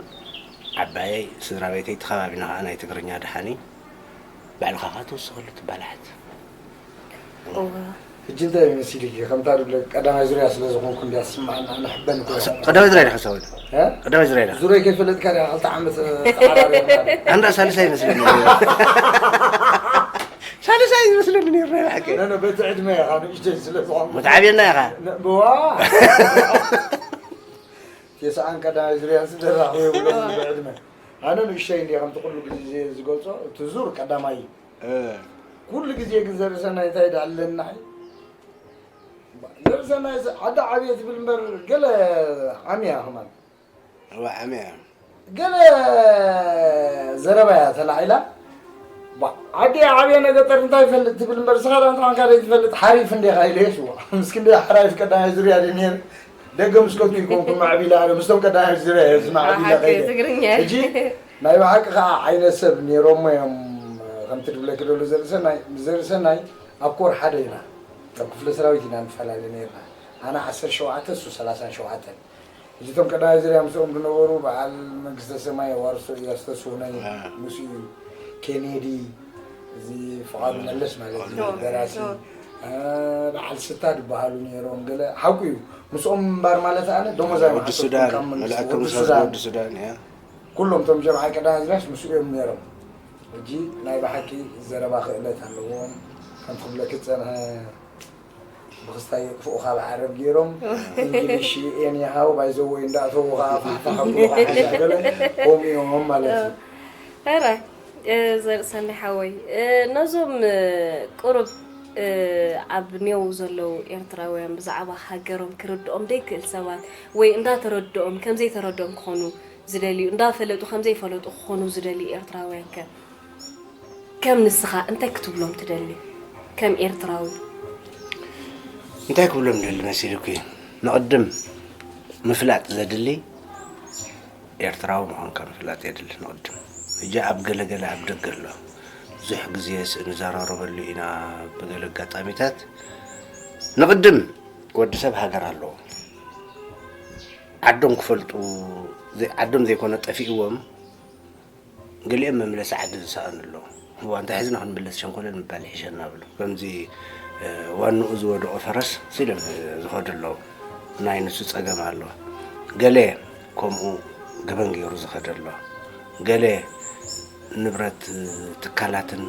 ዓባየይ ስድራ ቤተይ፣ እቲ ከባቢና ከኣ ናይ ትግርኛ ደሓን እዩ። ባዕልኻ ከኣ ትውስኸሉ ትባላሓት። እዋ። ሕጂ እንታይ ይመስልኪ? ከምታ ድብለ ቀዳማይ ዙርያ ስለ ዝኾንኩ እንድያ ዝስምዓኒ፣ ኣነ ሕበን እኮ እየ። ቀዳማይ ዙርያ ዲኻ ሳወል? እ? ቀዳማይ ዙርያ ዲኻ? ዙርያ ከይፈለጥካ ዲኻ ክልተ ዓመት ተዓራሪብካ? ኣንዳ ሳልሳይ ይመስለኒ። ሳልሳይ ይመስለኒ ነይሩ ናይ ብሓቂ። ነ፣ ነ፣ በቲ ዕድመ ኢኻ ንእሽተይ ስለ ዝኾንኩ። መትዓብየና ኢኻ። ነ፣ ብዋ። ተስዓን ቀዳማይ ዙርያን ስለ ዝረኽበ ይብሎ ብዕድመ። ኣነ ንእሽተይ እንድየ ከምቲ ኩሉ ግዜ ዝገልጾ፣ እቲ ዙር ቀዳማይ እዩ። እ። ኩሉ ግዜ ግን ዘርእሰናይ እንታይ ደኣ ኣለና? ዘርእሰናይ ዓዲ ዓብየ ትብል እምበር ገለ ዓሚያ ከማን። እዋ ዓሚያ። ገለ ዘረባ እያ ተላዒላ። ባ-፣ ዓዲ ዓብየ ነገጠር እንታይ ይፈልጥ ትብል እምበር ስኻ ደኣ እንኳን ካደ ትፈልጥ ሓሪፍ እንዲኻ ኢለ የስዋ። ምስ ክንደይ ሓራይፍ ቀዳማይ ዙርያ ድየ ነይር? ደገ ምስ ከድኩ ይኮንኩ ማዕቢላ ኣነ ምስቶም ቀዳማይ ዙርያ እየ ዝማዕቢላ ሓቂ ከይደ። ትግርኛ። ሕጂ ናይ ብሓቂ ከዓ ዓይነት ሰብ ነይሮሞ እዮም። ከምቲ ድብለኪ ደሎ ዘርእሰናይ፣ ምስ ዘርእሰናይ ኣብ ኮር ሓደ ኢና። ኣብ ክፍለ ሰራዊት ኢና ንፈላለ ነይርና። ኣነ ዓሰርተ ሸውዓተ፣ እሱ ሰላሳን ሸውዓተን። ሕጂ እቶም ቀዳማይ ዙርያ ምስኦም ዝነበሩ በዓል መንግስተ ሰማይ ዋርሶ፣ እያሱ ተስፉነይ፣ አ። ምስኡ እዩ። ኬኔዲ፣ እዚ ፍቓዱ መለስ ማለት እዩ፣ ፍቓዱ ደራሲ። መለስ። አ፣ በዓል ስታ ዝበሃሉ ነይሮም። ገለ ሓቁ እዩ። ምስኦም ምንባር ማለት ኣነ ደሞዝ ወዲ ኣይመሓሰብኩን ሱዳን፣ ካብ መንግስቲ። መልኣከ ወዲ ሙሳ ሱዳን። ወዲ ሱዳን፣ ያ። ኩሎም እቶም ጀምዓይ ቀዳማይ ዙርያስ ምስኡ እዮም ነይሮም። ሕጂ ናይ ብሓቂ ዘረባ ክእለት ኣለዎም። ከምቲ ክብለኪ ዝጸንሐ ብኽስታይ የጥፍኡኻ ብዓረብ ገይሮም፣ እንግሊሽ ኤኒሃው ባይ ዘ ወይ እንዳእተዉ ኸዓ ፋሕፋሕ ኣብሉኻ ሓንዳ ገለ ከምኡ እዮም ማለት እዩ። ሕራይ፣ እ፣ ዘርእሰናይ ሓወይ፣ እ፣ ነዞም፣ እ፣ ቁሩብ፣ እ፣ ኣብ ኔው ዘለዉ ኤርትራውያን ብዛዕባ ሃገሮም ክርድኦም ዘይክእል ሰባት ወይ እንዳተረድኦም ከም ዘይተረድኦም ክኾኑ ዝደልዩ፣ እንዳፈለጡ ከም ዘይፈለጡ ክኾኑ ዝደልዩ ኤርትራውያን ከ ከም ንስኻ እንታይ ክትብሎም ትደሊ? ከም ኤርትራዊ። እንታይ ክብሎም ደሊ መሲልኩ? ንቕድም ምፍላጥ ዘድሊ ኤርትራዊ ምዃንካ ምፍላጥ የድሊ ንቕድም። ሕጂ ኣብ ገለ ገለ ኣብ ደገ ኣሎ። ብዙሕ ግዜ ስ-፣ ንዘራረበሉ ኢና ብገለ ኣጋጣሚታት። ንቕድም ወዲ ሰብ ሃገር ኣለዎ። ዓዶም ክፈልጡ፣ ዘይ-፣ ዓዶም ዘይኮነ ጠፊእዎም፣ ገሊኦም መምለሲ ዓዲ ዝሰኣኑ ኣለዉ። እዋ፣ እንታይ ሒዝና ክንምለስ ሸንኮለል ምባል ይሕሸና ብሉ። ከምዚ፣ እ፣ ዋንኡ ዝወደቖ ፈረስ ሲሎም ዝኸዱ ኣለዉ። ናይ ንሱ ጸገም ኣሎ። ገለ ከምኡ ገበን ገይሩ ዝኸደ ኣሎ። ገለ ንብረት፣ እ፣ ትካላትን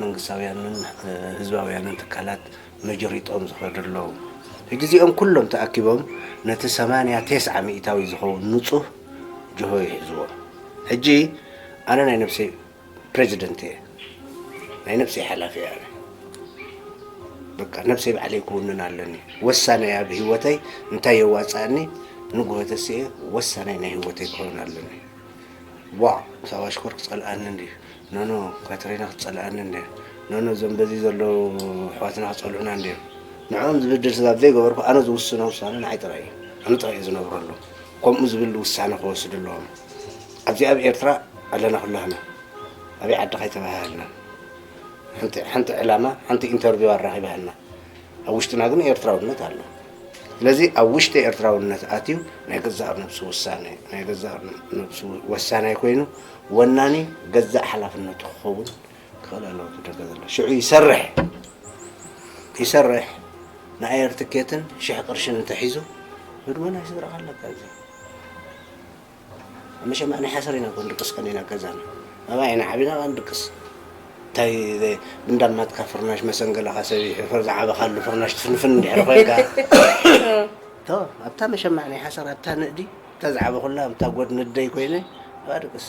መንግስታውያንን፣ እ፣ ህዝባውያንን ትካላት መጀሪጦም ዝኸዱ ኣለዉ። ሕጂ እዚኦም ኩሎም ተኣኪቦም ነቲ ሰማንያ ተስዓ ሚእታዊ ዝኸውን ንጹህ ጅሆ ይሕዝዎ። ሕጂ ኣነ ናይ ነብሰይ ፕሬዚደንት እየ። ናይ ነብሰይ ሓላፊ እየ ኣነ። በቃ ነብሰይ ባዕለይ ክውንን ኣለኒ። ወሳናይ ኣብ ህይወተይ እንታይ የዋጽኣኒ ንግሆ ተስኤ ወሳናይ ናይ ህይወተይ ክኸውን ኣለኒ። ዋዕ፣ ሳባ ሽኮር ክጸልኣኒ እንድዩ። ኖኖ፣ ካትሪና ክትጸልኣኒ እንድያ። ኖኖ፣ እዞም በዚ ዘለዉ ኣሕዋትና ክጸልኡና እንድዮም። ንዕኦም ዝብድል ስጋብ ዘይገበርኩ፣ ኣነ ዝውስኖ ውሳነ ንዓይ ጥራይ እዩ። ኣነ ጥራይ እየ ዝነብረሉ። ከምኡ ዝብል ውሳነ ክወስዱ ኣለዎም። ኣብዚ ኣብ ኤርትራ ኣለና ኩላህና። ኣበይ ዓዲ ከይተባሃሃልና። ሓንቲ፣ ሓንቲ ዕላማ፣ ሓንቲ ኢንተርቪው ኣራኺባሃልና። ኣብ ውሽጥና ግን ኤርትራውነት ኣሎ። ስለዚ ኣብ ውሽጢ ኤርትራውነት ኣትዩ ናይ ገዛእ ነብሱ ውሳነ፣ ናይ ገዛእ ነብሱ ወሳናይ ኮይኑ ወናኒ ገዛእ ሓላፍነቱ ክኸውን ክኽእል ኣለዎ። እቲ ደገ ዘሎ ሽዑ ይሰርሕ፣ ይሰርሕ። ንኣየር ትኬትን ሽሕ ቅርሽን እንተሒዙ ህድሞ ናይ ስድራኻ ኣለካ እዚ። ኣብ መሸማዕ ናይ ሓሰር ኢና እኮ ንድቅስ ቀኒና ገዛና። ኣባይ ኢና ዓቢና ከኣ ንድቅስ። እንታይ ዘ-፣ ብንዳማትካ ፍርናሽ መሰንገለኻ ሰቢሑ፣ ፍር-፣ ዝዓበኻሉ ፍርናሽ ትፍንፍን እንድሕር ኮይንካ። ቶ፣ ኣብታ መሸማዕ ናይ ሓሰር፣ ኣብታ ንእዲ፣ ኣብታ ዝዓበኹላ፣ ኣብታ ጎድኒ ኣደይ ኮይነ፣ ኣብኣ ድቅስ።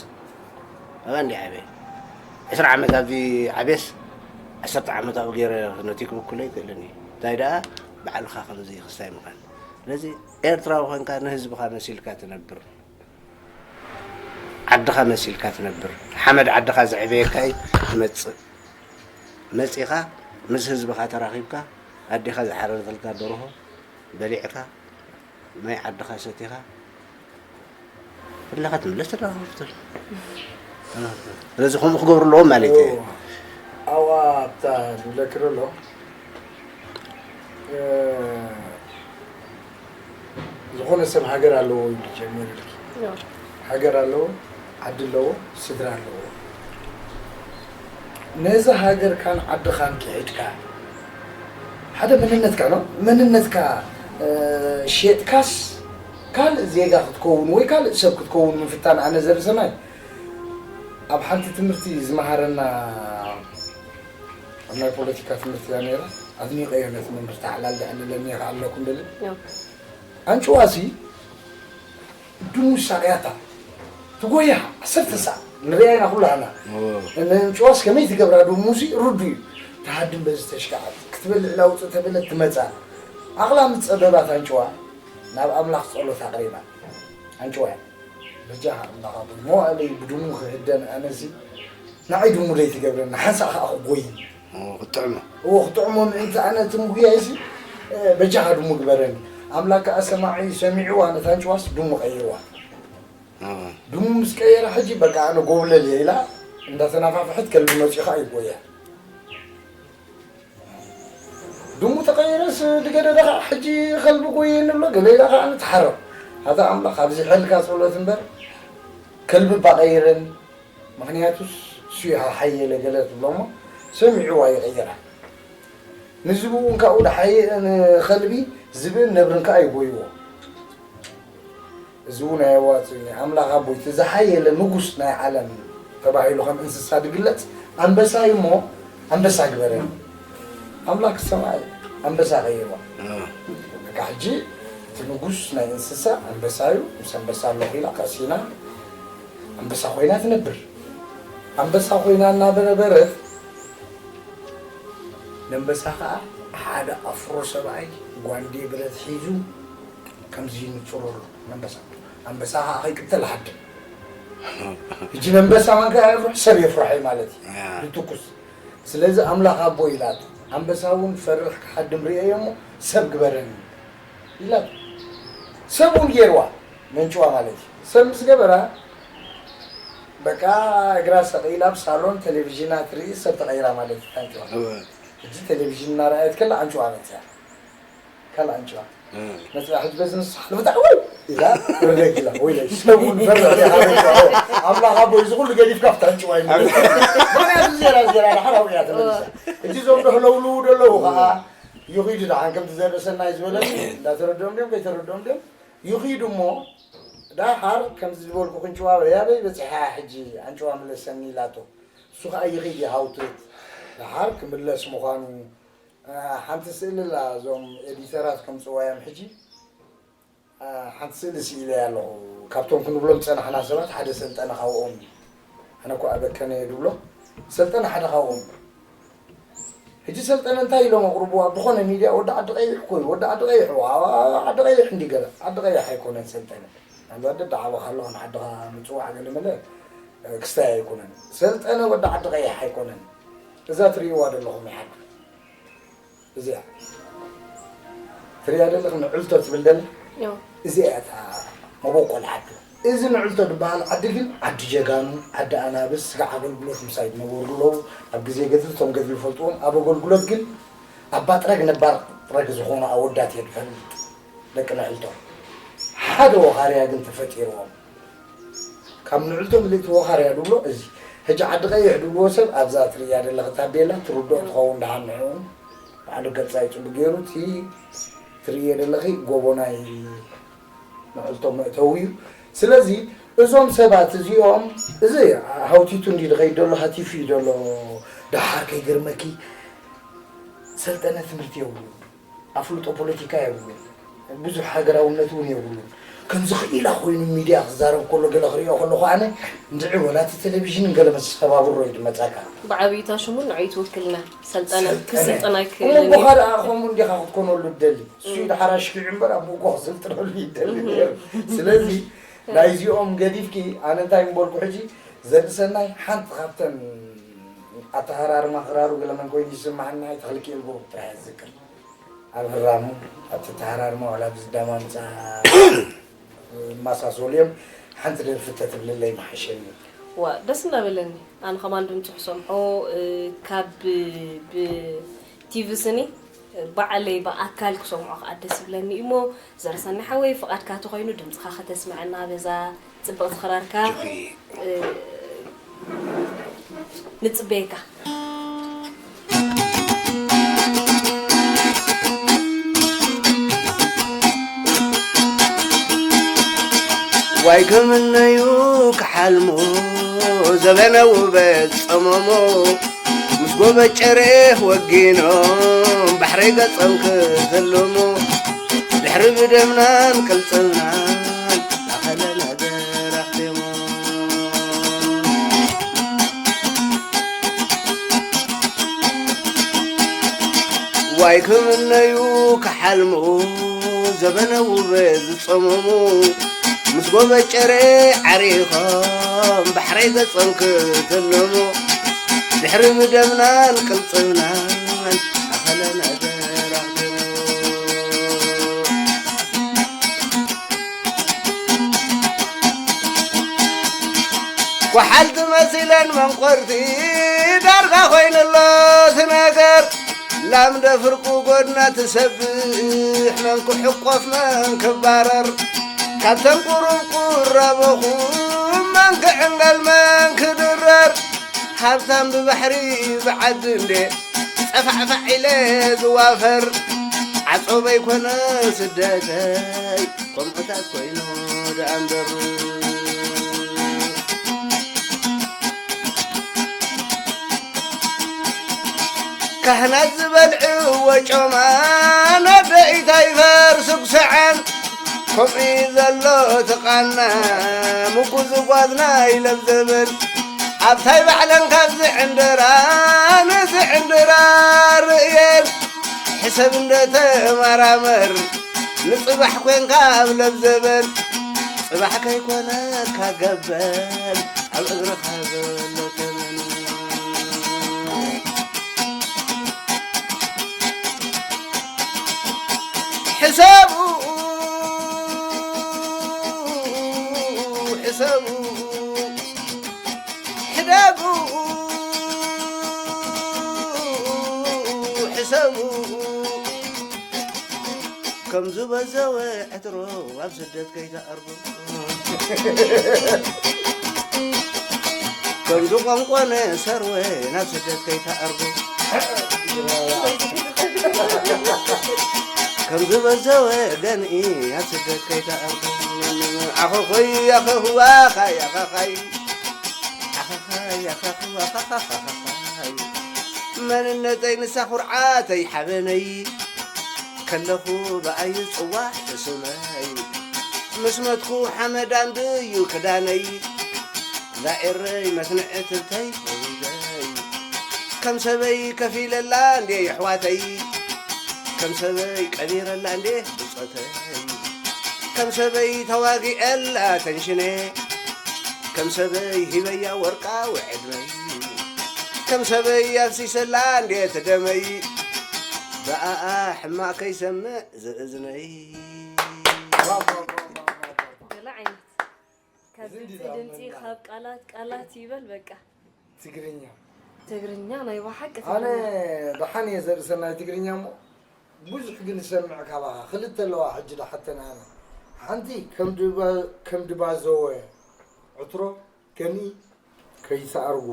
ኣብኣ እንዲ ዓብየ። ዕስራ ዓመት ኣብዚ ዓብየስ፣ ዓሰርተ ዓመት ኣብኡ ገይረ ነቲ ክብኩሎ ኣይክእልን እዩ። እንታይ ደኣ፣ ባዕልኻ ከምዚ ክስታይ ምዃን። ስለዚ ኤርትራዊ ኾንካ ንህዝብኻ መሲልካ ትነብር። ዓድኻ መሲልካ ትነብር። ሓመድ ዓድኻ ዘዕበየካ እዩ ትመጽእ። መጺኻ ምስ ህዝብኻ ተራኺብካ፣ ኣዴኻ ዝሓረደትልካ ደርሆ በሊዕካ፣ ማይ ዓድኻ ሰቲኻ፣ ፈለኻ ትምለስ፣ ተራኺብካ ትብል። ስለዚ ከምኡ ክገብሩ ኣለዎም ማለት እዩ። እዎ። ኣብኣ ኣብታ ዝብለኪ ዘሎ፣ እ፣ ዝኾነ ሰብ ሃገር ኣለዎ ኢሉ ጀሚሩልኪ። ያ። ሃገር ኣለዎ፣ ዓዲ ኣለዎ፣ ስድራ ኣለዎ። ነዚ ሃገርካን ዓድኻን ክሒድካ፣ ሓደ መንነትካ ነው፣ መንነትካ፣ እ፣ ሸጥካስ ካልእ ዜጋ ክትከውን ወይ ካልእ ሰብ ክትከውን ምፍታን ኣነ ዘርኢ ሰናይ። ኣብ ሓንቲ ትምህርቲ ዝመሃረና፣ ኣብ ናይ ፖለቲካ ትምህርቲ እያ ነይራ። ኣድኒቐዮ ነቲ መምህር ተዓላል ደዕልለኒ ይኽኣለኩም ደሊ። ያ። ኣንጭዋሲ ድሙ ሳቕያታ ትጎያ ዓሰርተ ሰዓት ንሪኣ ኢና ኩላህና። ኦ። ንኣንጭዋስ ከመይ ትገብራ ድሙ ሲ ርዱ እዩ። ትሃድም በዚ ተሽካዓት ክትበልዕ ላውፅ ተበለት ትመፃ። ዓቕላ ምስ ፀበባት ኣንጭዋ ናብ ኣምላኽ ጸሎት ኣቕሪባ። ኣንጭዋ እያ። በጃኻ ኣምላኽ ኣቦይ፣ መዋእለይ ብድሙ ክህደን ኣነሲ ንዓይ ድሙ ደይትገብረኒ፣ ሓንሳእ ኸኣ ክጎይን። ኦ፣ ክጥዕሞ። እዎ፣ ክጥዕሞ ምእንቲ ኣነ እቲ ምጉያይሲ፣ እ፣ በጃኻ ድሙ ግበረኒ። ኣምላክ ከኣ ሰማዒ ሰሚዕዋ፣ ነታ ኣንጭዋስ ድሙ ቀይርዋ። ኦ። ድሙ ምስ ቀየራ፣ ሕጂ በቃ ኣነ ጎብለል እየ ኢላ፣ እንዳተናፋፍሐት ከልቢ መጺኡ ኸኣ ይጎያ። ድሙ ተቐይረስ ድገደደ ኸዓ ሕጂ ከልቢ ጎየኒ ኣሎ፣ ገለ ኢላ ኸዓ ንትሓረቕ። ኣታ ኣምላኽ፣ ኣብዚ ሕልካ ጸሎት እምበር፣ ከልቢ እባ ቀይረኒ። ምኽንያቱስ፣ እሱ እዩ ሓየለ ገለ ትብሎ እሞ፣ ሰሚዕዋ ይቕይራ። ንዝብኡ እውን ካብኡ ድሓየ-፣ ንኸልቢ ዝብእን ነብርን ከኣ ይጎይዎ። እዚ እውን ኣየዋጽእን እዩ። ኣምላኽ ኣቦይ፣ እቲ ዝሓየለ ንጉስ ናይ ዓለም ተባሂሉ ከም እንስሳ ድግለጽ ኣንበሳ እዩ እሞ፣ ኣንበሳ ግበረኒ። ኣምላኽ ሰማይ ኣንበሳ ቀይርዋ። እ። በቃ ሕጂ እቲ ንጉስ ናይ እንስሳ ኣንበሳ እዩ። ምስ ኣንበሳ ኣለኹ ኢላ ቀሲና ኣንበሳ ኮይና ትነብር። ኣንበሳ ኮይና እናበነበረት ነንበሳ ኸዓ ሓደ ኣፍሮ ሰብኣይ ጓንዴ ብረት ሒዙ ከምዚ ይንጽሮ ኣሎ። ኣንበሳ፣ ኣንበሳ ኸዓ ከይቅተል ይሓድም። ሕጂ ነንበሳ መን ከኣ የፍርሖ? ሰብ የፍርሖ እዩ ማለት እዩ። ያ። ዝትኩስ። ስለዚ ኣምላኽ ኣቦ ኢላት፣ ኣንበሳ እውን ፈርሕ ክሓድም ርእየ እሞ ሰብ ግበረኒ ኢላት። ሰብ እውን ገይርዋ፣ መንጭዋ ማለት እዩ። ሰብ ምስ ገበራ፣ በቃ እግራ ሰቒላ ኣብ ሳሎን ቴሌቪዥና ትርኢ ሰብ ተቐይራ ማለት እዩ፣ ኣንጭዋ። እወ። ሕጂ ቴሌቪዥን እናረኣየት ከላ ኣንጭዋ መጽያ። ካልእ ኣንጭዋ። እ። መጽያ ሕጂ በዚ ንስሓ ልፍታሕ ወይ ኢላ፣ ወረደግ ኢላ፣ ወይ ላይ፣ ሰቡን በርዕ ኢላ፣ ኣምላኽ ኣቦይ፣ እዚ ኩሉ ገዲፍካ ኣብታ ኣንጭዋ እዩ። ምኽንያቱ ዜራ፣ ዜራ፣ ደሓር ኣውቅያ ተመሊሳ። ሕጂ እዞም ዶ ህለውልው ደለዉ ኸዓ፣ ይኺዱ ደሓን ከምቲ ዘርኢ ሰናይ ዝበለኒ፣ እንዳተረድኦም ድዮም፣ ከይተረድኦም ድዮም፣ ይኺዱ እሞ፣ ደሓር ከምዚ ዝበልኩ ክንጭዋ፣ ያበይ በጺሓ ሕጂ ኣንጭዋ ምለሰኒ ኢላቶ። እሱ ኸዓ ይኺድ ይሃውትት። ደሓር ክምለስ ምዃኑ፣ አ፣ ሓንቲ ስእሊ ኣላ፣ እዞም ኤዲተራት ከምጽዋ እዮም ሕጂ። አ፣ ሓንቲ ስእሊ ስኢለያ ኣለኹ። ካብቶም ክንብሎም ዝጸናሕና ሰባት ሓደ ሰልጠነ ካብኦም እዩ። ኣነ እኮ ኣበከነ እየ ድብሎ። ሰልጠነ ሓደ ካብኦም እዩ። ሕጂ ሰልጠነ እንታይ ኢሎም ኣቕርብዋ? ብኾነ ሚድያ ወዲ ዓዲ ቀይሕ እኮ እዩ። ወዲ ዓዲ ቀይሕ፣ ዋ፣ ዓዲ ቀይሕ እንዲ ገለ። ዓዲ ቀይሕ ኣይኮነን ሰልጠነ። ምናልባት ደደዓበኻ ኣለኹ ንዓድኻ ምጽዋዕ ገለ መለ፣ እ፣ ክስታይ ኣይኮነን። ሰልጠነ ወዲ ዓዲ ቀይሕ ኣይኮነን። እዛ ትርእይዋ ዘለኹም ይሓዱ። እዚኣ ትርእያ ዘለኺ ንዕልቶ ትብል ዘላ? ያው። እዚኣ እያ እታ መበቆል ዓዲ። እዚ ንዕልቶ ዝበሃል ዓዲ ግን ዓዲ ጀጋኑ፣ ዓዲ ኣናብስ፣ ስጋዕ ኣገልግሎት ምሳይ ዝነበሩ ኣለዉ። ኣብ ግዜ ገድሊ እቶም ገድሊ ይፈልጥዎም። ኣብ ኣገልግሎት ግን ኣብ ባጥረግ ነባር ጥረግ ዝኾኑ ኣወዳት እየ ዝፈልጥ። ደቂ ንዕልቶ። ሓደ ወኻርያ ግን ተፈጢርዎም። ካብ ንዕልቶ ምልእቲ ወኻርያ ድብሎ እዚ። ሕጂ ዓዲ ቀይሕ ድብልዎ ሰብ ኣብዛ ትርእያ ዘለኺ ታቤላ ትርድኦ ትኸውን ደሓን ንዕኡ። ባዕሉ ገልጻይ ጽቡቅ ገይሩ እቲ ትርእዮ ዘለኺ ጎቦ ናይ ንዕልቶ መእተዊ እዩ። ስለዚ እዞም ሰባት እዚኦም፣ እዚ ሃውቲቱ እንዲ ድኸይድ ደሎ፣ ሃቲፉ እዩ ደሎ። ደሓር ከይገርመኪ ሰልጠነ ትምህርቲ የብሉ። ኣፍልጦ ፖለቲካ የብሉን፣ ብዙሕ ሃገራውነት እውን የብሉን። ከምዚ ክኢላ ኮይኑ ሚድያ ክዛረብ ከሎ ገለ ክሪኦ ከለኹ ኣነ እንድዒ ወላ እቲ ቴሌቪዥን ገለ መስተባብሮ እዩ ዝመጻካ። ብዓብይታ ሽሙ ንዓይ ትውክልና ሰልጠነ ሰልጠነ። ክስልጥና እሞ ኣይክእልን እየ። ብኻ ደኣ ከምኡ እንዲኻ ክትኮነሉ ትደሊ። እሱ እዩ ደሓር ኣሽኪዑ እምበር ኣብ ብእኮ ክስልጥነሉ ይደሊ እህ። ነይሩ። ስለዚ ናይዚኦም ገዲፍኪ ኣነ እንታይ ምበልኩ ሕጂ ዘርእሰናይ ሓንቲ ካብተን ኣተሃራርማ ክራሩ ገለመን ኮይኑ ይስማዓኒ ኣይተኽልኪ እልቦ ጥራሕ ዝዝክር ኣብ ህራሙ ኣብቲ ኣተሃራርማ ዋላ ብዝዳማ ምፃ ማሳሶልዮም ሓንቲ ደርፊ ተትብልለይ መሓሸኒ። ዋ ደስ እናበለኒ። ኣነ ከማን ድምፁ ክሰምዖ ካብ ብቲቪ ስኒ ባዕለይ ብኣካል ክሰምዖ ከዓ ደስ ይብለኒ እሞ ዘርሰኒ ሓወይ ፍቓድካ ተኮይኑ ድምፅካ ከተስምዐና በዛ ፅብቕቲ ክራርካ ንፅበየካ። ዋይ ክምነዩ ክሓልሙ ዘበነ ውበት ጸመሙ ምስ ጎበጨሬ ወጊኖም ባሕረይ ገጾም ክስልሙ ድሕሪ ብደምናን ቅልጽምናን ኣኸለ ነገር ኣኽቲሙ። ዋይ ክምነዩ ክሓልሙ ዘበነ ውበት ዝጸመሙ ምስ ጎበጨረ ዓሪኾም ባሕረይ ገጾም ክትልሙ ድሕሪ ብደምናን ቅልጽምናን ኣኸለ ነገር ኣኽቲሙ። ጓሓልቲ መሲለን መንቆርቲ ዳርጋ ኮይኑሎ እቲ ነገር ላም ደፍርቁ ጎድና ትሰብሕ መን ክሕቆፍ መን ክባረር ካብተን ቁሩብ ቁረበኹም መን ክዕንገል መን ክድረር ሃብታም ብባሕሪ ብዓዲ እንዴ ጸፋዕፋዕ ኢለ ዝዋፈር ዓጾበይ ኮነ ስደተይ ከምኡታት ኮይኑ ደኣ እምበሩ ካህናት ዝበልዕዎ ጮማ ነደኢታ ይፈርሱ ክስዐን ከምኡ እዩ ዘሎ እቲ ቃና ምጉዝጓዝና ይለብዘበን ኣብታይ ባዕለን ካብ ዝዕንድራ ንዝዕንድራ ርእየን ሕሰብ እንደ ተመራመር ንጽባሕ ኮንካ ኣብ ለብዘበን ጽባሕ ከይኮነካ ገበል ኣብ እግርኻ ዘሎ ተመን ሕሰቡ ሕሰቡ ሕደጉ ሕሰቡ ከም ዝበዘወ ዕትሮ ኣብ ስደት ከይተኣርጉ ከም ዝቆንቆነ ሰርወ ናብ ስደት ከይተኣርጉ ከም ዝበዘወ ገንኢ ኣብ ስደት ከይተኣርጉ ዓኸኾይ ኣኸኽዋኻ ያኸኻይ ዓኸኻይ ኣኸኽዋኻ መንነተይ ንሳ ኩርዓተይ ሓበነይ ከለኹ ብኣይ ዝጽዋዕ ስመይ ምስ መትኩ ሓመድ ኣንድዩ ክዳነይ ዛኤረይ መስንዒ ትብተይ ወዊደይ ከም ሰበይ ከፊለላ እንዴ የሕዋተይ ከም ሰበይ ቀቢረላ እንዴ ብጾተይ ከም ሰበይ ተዋጊኤላ ተንሽነ ከም ሰበይ ሂበያ ወርቃዊ ዕድመይ ከም ሰበይ ኣፍሲሰላ እንዴ ትደመይ ብኣኣ ሕማቕ ከይሰምዕ ዝእዝነይ ገለ ዓይነት ካብ ድምፂ ድምፂ ካብ ቃላት ቃላት ይበል በቃ ትግርኛ ትግርኛ ናይ ብሓቂ ኣነ ትግርኛ ደሓን እየ ዘርእሰናይ ትግርኛ እሞ ብዙሕ ግን ዝሰምዕ ካባኻ ክልተ ኣለዋ ሕጂ ደሓተን ኣነ ሓንቲ ከም ድባ- ከም ድባዘወ ዕትሮ ገኒ ከይሰኣርጉ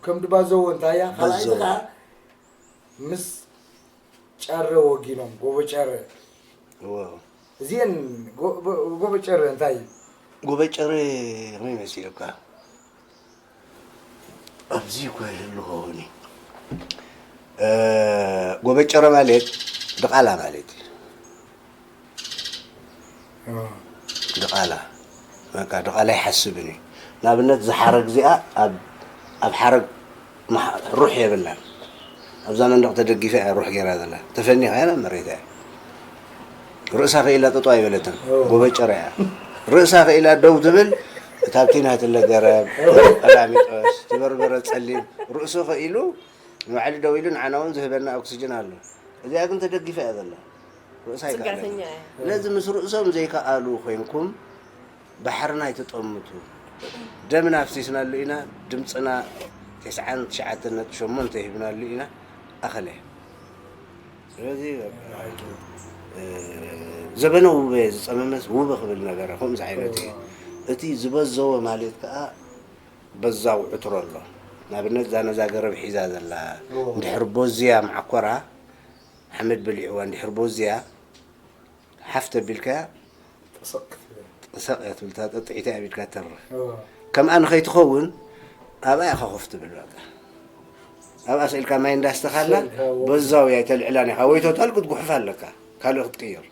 ከም ድባዘዎ እንታያ ካልኣይቲ በዘዎ። ከዓ ምስ ጨረ ወጊኖም ጎቦ ጨረ እዎ። እዚአን ጎ- ጎ- ጎቦ ጨረ እንታይ እዩ? ጎቦ ጨረ ከመይ መሲሉካ? ኣብዚ እኮ ይህሉ ኸውን እዩ። እ፣ ጎቦ ጨረ ማለት ድቓላ ማለት እዩ። ድቓላ በቃ ድቓላ ኣይሓስብን እዩ። ንኣብነት እዛ ሓረግ እዚኣ ኣብ ኣብ ሓረግ ሩሕ የብላን። ኣብዛ መንደቕ ተደጊፋ እያ ሩሕ ገይራ ዘላ። ተፈኒኻ እያ ናብ መሬታ እያ። ርእሳ ከኢላ ጠጠው ኣይበለትን። ጎበጨረ እያ። ርእሳ ክኢላ ደው ትብል እታ ኣብቲ ናትለ ገረብ ቀላሚጦስ ትበርበረ ጸሊም ርእሱ ክኢሉ ንባዕሉ ደው ኢሉ ንዓና እውን ዝህበና ኦክስጅን ኣሎ። እዚኣ ግን ተደጊፋ እያ ዘላ። ርእሳ ኣይከኣለን። ጽግዕተኛ እያ። ስለዚ ምስ ርእሶም ዘይከኣሉ ኮይንኩም ባሕርና ኣይትጠምቱ። ደምና ኣፍሲስናሉ ኢና፣ ድምፅና ተስዓን ትሽዓተን ነጥቢ ሸሞንተ ሂብናሉ ኢና። ኣኸለ። ስለዚ በቃ፣ እ፣ ዘበነ ውበ ዝፀመመስ ውበ ክብል ነበረ። ከምዚ ዓይነት እዩ። እቲ ዝበዘወ ማለት ከዓ በዛው ዕትሮ ኣሎ። ንኣብነት እዛ ነዛ ገረብ ሒዛ ዘላ፣ እዎ። እንድሕር ቦዝያ መዓኮራ፣ ሓመድ በሊዕዋ እንድሕር ቦዝያ፣ ሓፍ ተቢልካያ፣ ጥስቕ ክትብል። ጥስቕ እያ ትብል፣ እታ ጥጥዒት እያ ኣብ ኢድካ ተርፍ። እዎ። ከምኣ ንኸይትኸውን ኣብኣ ኢኻ ኮፍ ትብል በቃ። ኣብኣ ስኢልካ ማይ እንዳስተኻላ፣ ስኢልካ፣ እዎ። በዛው እያ ኣይተልዕላን ኢኻ። ወይ ቶታል ክትጉሕፍ ኣለካ፣ ካልእ ክትቅይር።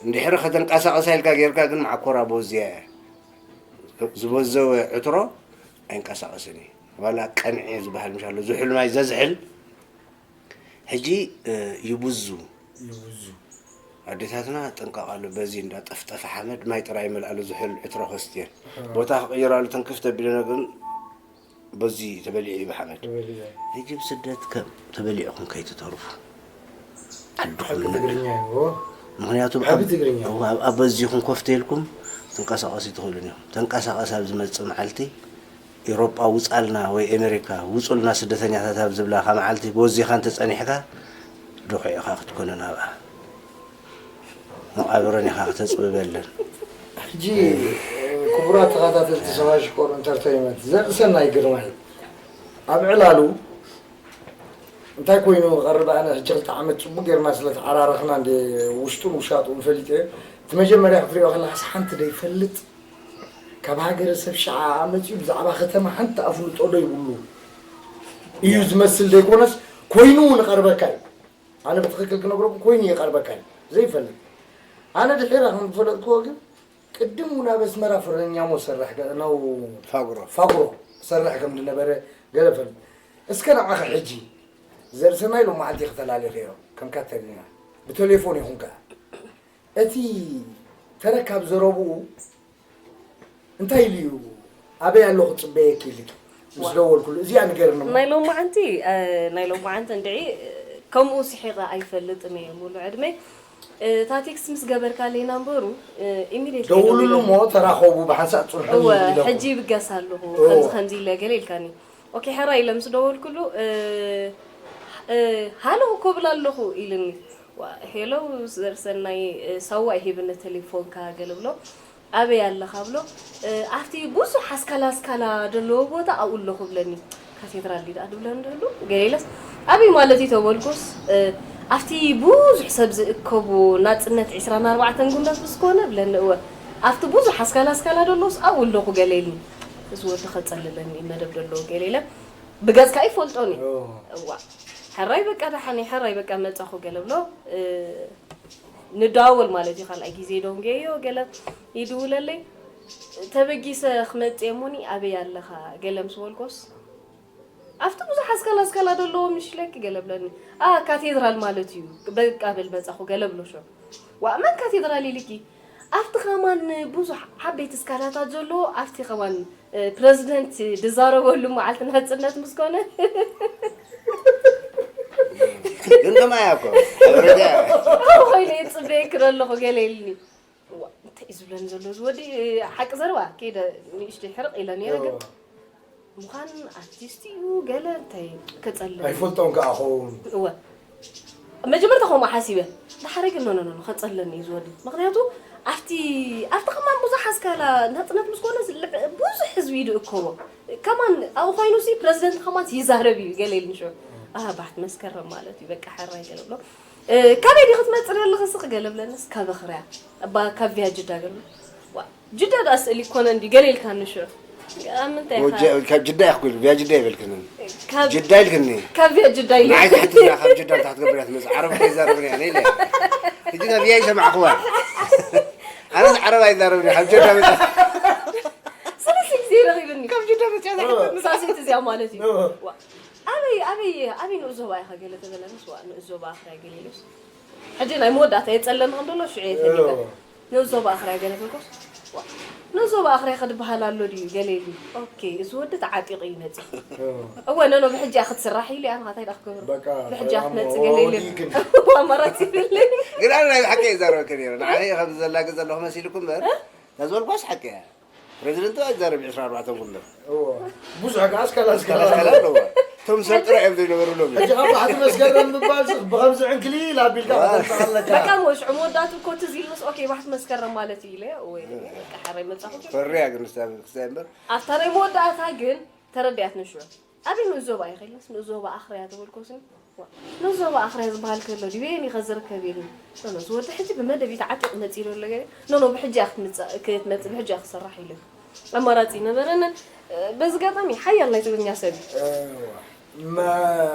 እንድሕሪ ከተንቀሳቐሳ ኢልካ ጌርካ ግን መዓኮራ ቦዝያ እያ። ዝበዘወ ዕትሮ ኣይንቀሳቐስን እዩ። ዋላ ቀንዒ ዝበሃል ምሽ ኣሎ፣ ዝሑል ማይ ዘዝሕል፣ ሕጂ፣ እ፣ ይብዙ። ይብዙ። ኣዴታትና ጥንቃቕ ኣሎ፣ በዚ እንዳ ጠፍጠፈ ሓመድ ማይ ጥራይ ይመልኣሉ ዝሑል ዕትሮ ከስትየን። ኣሃ። ቦታ ክቕይራሉ ትንክፍ ተቢለና ግን በዚ ተበሊዑ እዩ ብሓመድ። ተበሊዑ። ሕጂ ብስደት ከም ተበሊዕኹም ከይትተርፉ። ዓድኹም ዓዲ ንዕ-፣ ትግርኛ እዩ። ምኽንያቱ ዓቢ ኣብ፣ ትግርኛ። ኣብ፣ ኣብ በዚኹም ኮፍ ተልኩም ትንቀሳቐሱ ትኽእሉን ኢኹም። ተንቀሳቐስ ኣብ ዝመጽእ መዓልቲ ኤውሮጳ ውጻልና ወይ ኤመሪካ ውጹልና ስደተኛታት ኣብ ዝብላኻ መዓልቲ በዚኻ እንተጸኒሕካ ድኹዒኻ ክትኮነ ናብኣ። መቓብረን ኢኻ ክተጽብበለን። ሕጂ፣ ክቡራት ተኸታተልቲ ሰባ ሽኮር ኢንተርተይመንት፣ ዘርእሰናይ ግርማይ፣ ኣብ ዕላሉ እንታይ ኮይኑ ክቐርብ፣ ኣነ ሕጂ ክልተ ዓመት ጽቡቕ ጌርና ስለ ተዓራረኽና እንደ ውሽጡን ውሻጡን ፈሊጠ። እቲ መጀመርያ ክትሪኦ ከለኻስ ሓንቲ ደይፈልጥ፣ ካብ ሃገረ ሰብ ሽዓ መጺኡ ብዛዕባ ከተማ ሓንቲ ኣፍልጦ ደይብሉ እዩ ዝመስል ደይኮነስ፣ ኮይኑ እውን ይቐርበካ እዩ። ኣነ ብትኽክል ክነግረኩም ኮይኑ ይቐርበካ እዩ። ዘይፈልጥ። ኣነ ድሒረ ከም ዝፈለጥክዎ ግን ቅድም እውን ኣብ ኣስመራ ፍረኛሞ ሰርሕ ገ-፣ ነው ፋጉሮ። ፋጉሮ ሰርሕ ከም ዝነበረ ገለ ፈልጥ። እስከ ንዓኸ ሕጂ ዘርእሰናይ ሎመዓልቲ ከተላሊኽዮ ከም ካተሪና ብቴሌፎን ይኹን ከኣ እቲ ተረካብ ዘረብኡ እንታይ ኢሉ እዩ? ኣበይ ኣለኹ ጽበየኪ ኢልኪ ምስ ዋ። ደወልኩሉ፣ እዚኣ ንገርኒ እሞ። ናይ ሎማዓንቲ፣ እ፣ ናይ ሎማዓንቲ እንድዒ፣ እ፣ ከምኡ ስሒቐ ኣይፈልጥን እየ ሙሉ ዕድመይ። እ፣ እታ ቴክስት ምስ ገበርካለይ ናምበሩ፣ እ፣ ኢሚድየትሊ ደውሉሉ ደዊለ። እሞ ተራኸቡ፣ ብሓንሳእ ጽንሑ እወ፣ ኢለኹ። ሕጂ ይብገስ ኣለኹ፣ እዎ። ከምዚ ከምዚ ኢለ ገለ ኢልካኒ። ኦኬ፣ ሕራይ ኢለ ምስ ደወልኩሉ፣ እ፣ እ፣ ሃሎ እኮ ብል ኣለኹ ኢልኒ። ዋ፣ ሄሎ ዘርሰናይ፣ እ፣ ሳዋ ሂብኒ ቴሌፎንካ ገለ ብሎ። ኣበይ ኣለኻ ብሎ። እ፣ ኣብቲ ብዙሕ ኣስካላ ኣስካላ ዘለዎ ቦታ ኣብኡ ኣለኹ ብለኒ። ካቴድራል ድዩ ደኣ ድብለኒ ደሎ? ገለ ኢለስ፣ ኣበይ ማለት እዩ ተበልኩስ፣ እ፣ ኣብቲ ብዙሕ ሰብ ዝእከቦ ናጽነት ዕስራን ኣርባዕተን ጉንዳት ምስ ኮነ ብለኒ፣ እወ፣ ኣብቲ ብዙሕ ኣስካላ ኣስካላ ደሎስ ኣብኡ ኣለኹ ገለ ኢልኒ። እዚ ወዲ ከጸልለኒ እዩ መደብ ደሎ ገለ ኢለ። ብገጽካ ይፈልጦኒ። ኦ። እዋ። ሕራይ በቃ ደሓን እየ፣ ሕራይ በቃ መጻኹ ገለ ብሎ፣ እ፣ ንደዋወል ማለት እዩ። ካልኣይ ግዜ ደንገዮ ገለ ይድውለለይ። ተበጊሰ ክመጽእ እሞኒ ኣበይ ኣለኻ ገለ ምስ በልኮስ፣ ኣብቲ ብዙሕ ኣስካላ ኣስካላ ደለዎ ምሽ ኢለኪ ገለ ብለኒ። ኣ፣ ካቴድራል ማለት እዩ። በቃ በል መጻኹ ገለ ብሎ ሸው። ዋእ፣ መን ካቴድራል ኢልኪ? ኣብቲ ከማን ብዙሕ ዓበይቲ ስካላታት ዘለዎ፣ ኣብቲ ከማን፣ እ፣ ፕረዚደንት ዝዛረበሉ መዓልቲ ናጽነት ምስ ኮነ። ግን ከማያ እኮ፣ ኣብ ረድያ። ከምኡ ኮይነ እየ ዝጽበየኪ ዘለኹ፣ ገለ ኢልኒ። ዋ፣ እንታይ እዩ ዝብለኒ ዘሎ እዚ ወዲ? ሓቂ ዘረባ፣ ከይደ ንእሽተይ ሕርቕ ኢለ ነይረ፣ ግን እዎ። ምዃን ኣርቲስት እዩ፣ ገለ እንታይ ከጸልም። ኣይፈልጦን ከኣ ኸውን። እወ። መጀመርታ ከምኡ ሓሲበ። ድሓረ ግን፣ ኖ፣ ኖ፣ ኖ፣ ኖ፣ ከጸለኒ እዩ ዝወዲ። ምኽንያቱ ኣብቲ፣ ኣብቲ ከማን ብዙሕ ኣስካላ ናጽነት ምስ ኮነ፣ ልዕ-፣ ብዙሕ ህዝቢ እዩ ዝእከቦ። ከማን ኣብኡ ኮይኑሲ ፕረዚደንት ከማን ይዛረብ እዩ፣ ገለ ኢልኒ ሽዑ። ኣህ፣ ባሕቲ መስከረም ማለት እዩ፣ በቃ፣ ሕራይ ገለ ብሎ። እ፣ ካበይ ዲኺ ትመጽእ ዘለኺ ስቕ ገለ ብለንስ፣ ካብ ኣኽርያ። እባ፣ ካብ ቪያ ጅዳ ገለ። ዋ፣ ጅዳ ደኣ ስእሊ ይኮነ እንዲ፣ ገለ ኢልካኒ ሽዑ። ኣብ ምንታይ ኢኻ? ወጀ-፣ ካብ ጅዳ ኢኹ ኢሉ፣ ቪያ ጅዳ ይበልክኒ። ካብ ጅዳ ኢልክኒ። ካብ ቪያ ጅዳ ኢለ። ንዓይ ትሕቲ እዛ ካብ ጅዳ እንታይ ክትገብር እያ ትመጽእ? ዓረብ ከይዛረብን እያ፣ ነይ ኢለ። ሕጂ እዛ ቪያ ይሰማዕክዋ። ኣነስ ዓረብ ኣይዛረብን እየ፣ ካብ ጅዳ መጽእ። ሰለስተ ግዜ ረኺብኒ። ካብ ጅዳ መጽእ እያ። ምሳሰይቲ እዚኣ ማለት እዩ። ዋ፣ ኣበይ፣ ኣበይ፣ ኣበይ ንኡስ ዞባ ኢኻ ገለ ተበለንስ፣ ዋ፣ ንኡስ ዞባ ኣኽርያ ገለ ኢሉስ። ሕጂ ናይ መወዳእታ የጸለኒ ከም ዘሎ ሽዑ እየ ፈሊጠ። እዎ። ንኡስ ዞባ ኣኽርያ ገለ ተልኮስ፣ ነዞ ብኣኽርያ ክድበሃል ኣሎ ድዩ ገለ ኢሉ። ኦኬ፣ እዚ ወዲ ተዓጢቑ እዩ መፂኡ። እወ፣ ነኖ ብሕጂ እያ ክትስራሕ ኢሉ እያ፣ ንኻታይ ዳ ክገብሮ? በቃ፣ ብሕጂ እያ ሰላም ክትመፅእ ወ-፣ ገለ ኢሉ። ወዲእክን። ኣማራፂ የብለይን። ግን ኣነ ናይ ሓቂ እየ ይዛረበኪ ነይረ። ንዓይ ከም ዘላግፅ ዘለኹ መሲልኩ እምበር፣ እ? እታ ዝበልኳስ ሓቂ እያ። ፕረዚደንት ኣይዛረብ ዕስራን ኣርባዕተን ጉንበር። እዎ። ብዙሕ ከኣ ኣስካላ ኣስካላ ኣስካላ ኣለዎ። ኣለዎ። እቶም ሰብ ጥራሕ እዮም ዘይነበሩ ሎሚ። ሕጂ ካብ ባሕቲ መስከረም ምባል ሲ ብኸምዚ ዕንክሊል ኣቢልካ ዋ። ከተምጽእ ኣለካ። በቃ፣ እሞ ሽዑ መወዳእቱ እኮ ትዝ ኢሉ ምስ፣ ኦኬ፣ ባሕቲ መስከረም ማለት እዩ ኢለ፣ ወይ፣ በቃ፣ ሓራይ መጻኹ። ፈርያ ግን ንሳ ክስታይ እምበር። ኣብታ ናይ መወዳእታ ግን ተረዲኣትኒ ሽዑ። ኣበይ ንኡስ ዞባ ኢኺ ኢልናስ፣ ንኡስ ዞባ ኣኽርያ ተበልኩ ስኒ። ዋ፣ ንኡስ ዞባ ኣኽርያ ዝበሃል ከሎ ድዩ በየን ኢኸ ዝርከብ ኢሉኒ። ኖ፣ ኖ፣ እዚ ወዲ ሕጂ ብመደብ እዩ ተዓጢቑ መጺኡ ዘሎ ገለ። ኖ፣ ኖ፣ ብሕጂ እያ ክትምጻእ፣ ክትመጽእ፣ ብሕጂ እያ ክትስራሕ ኢሉ። ኣማራጺ ነበረንን። በዚ ኣጋጣሚ ሓያል ናይ ትግርኛ ሰብ እዩ። እዋ። መ-፣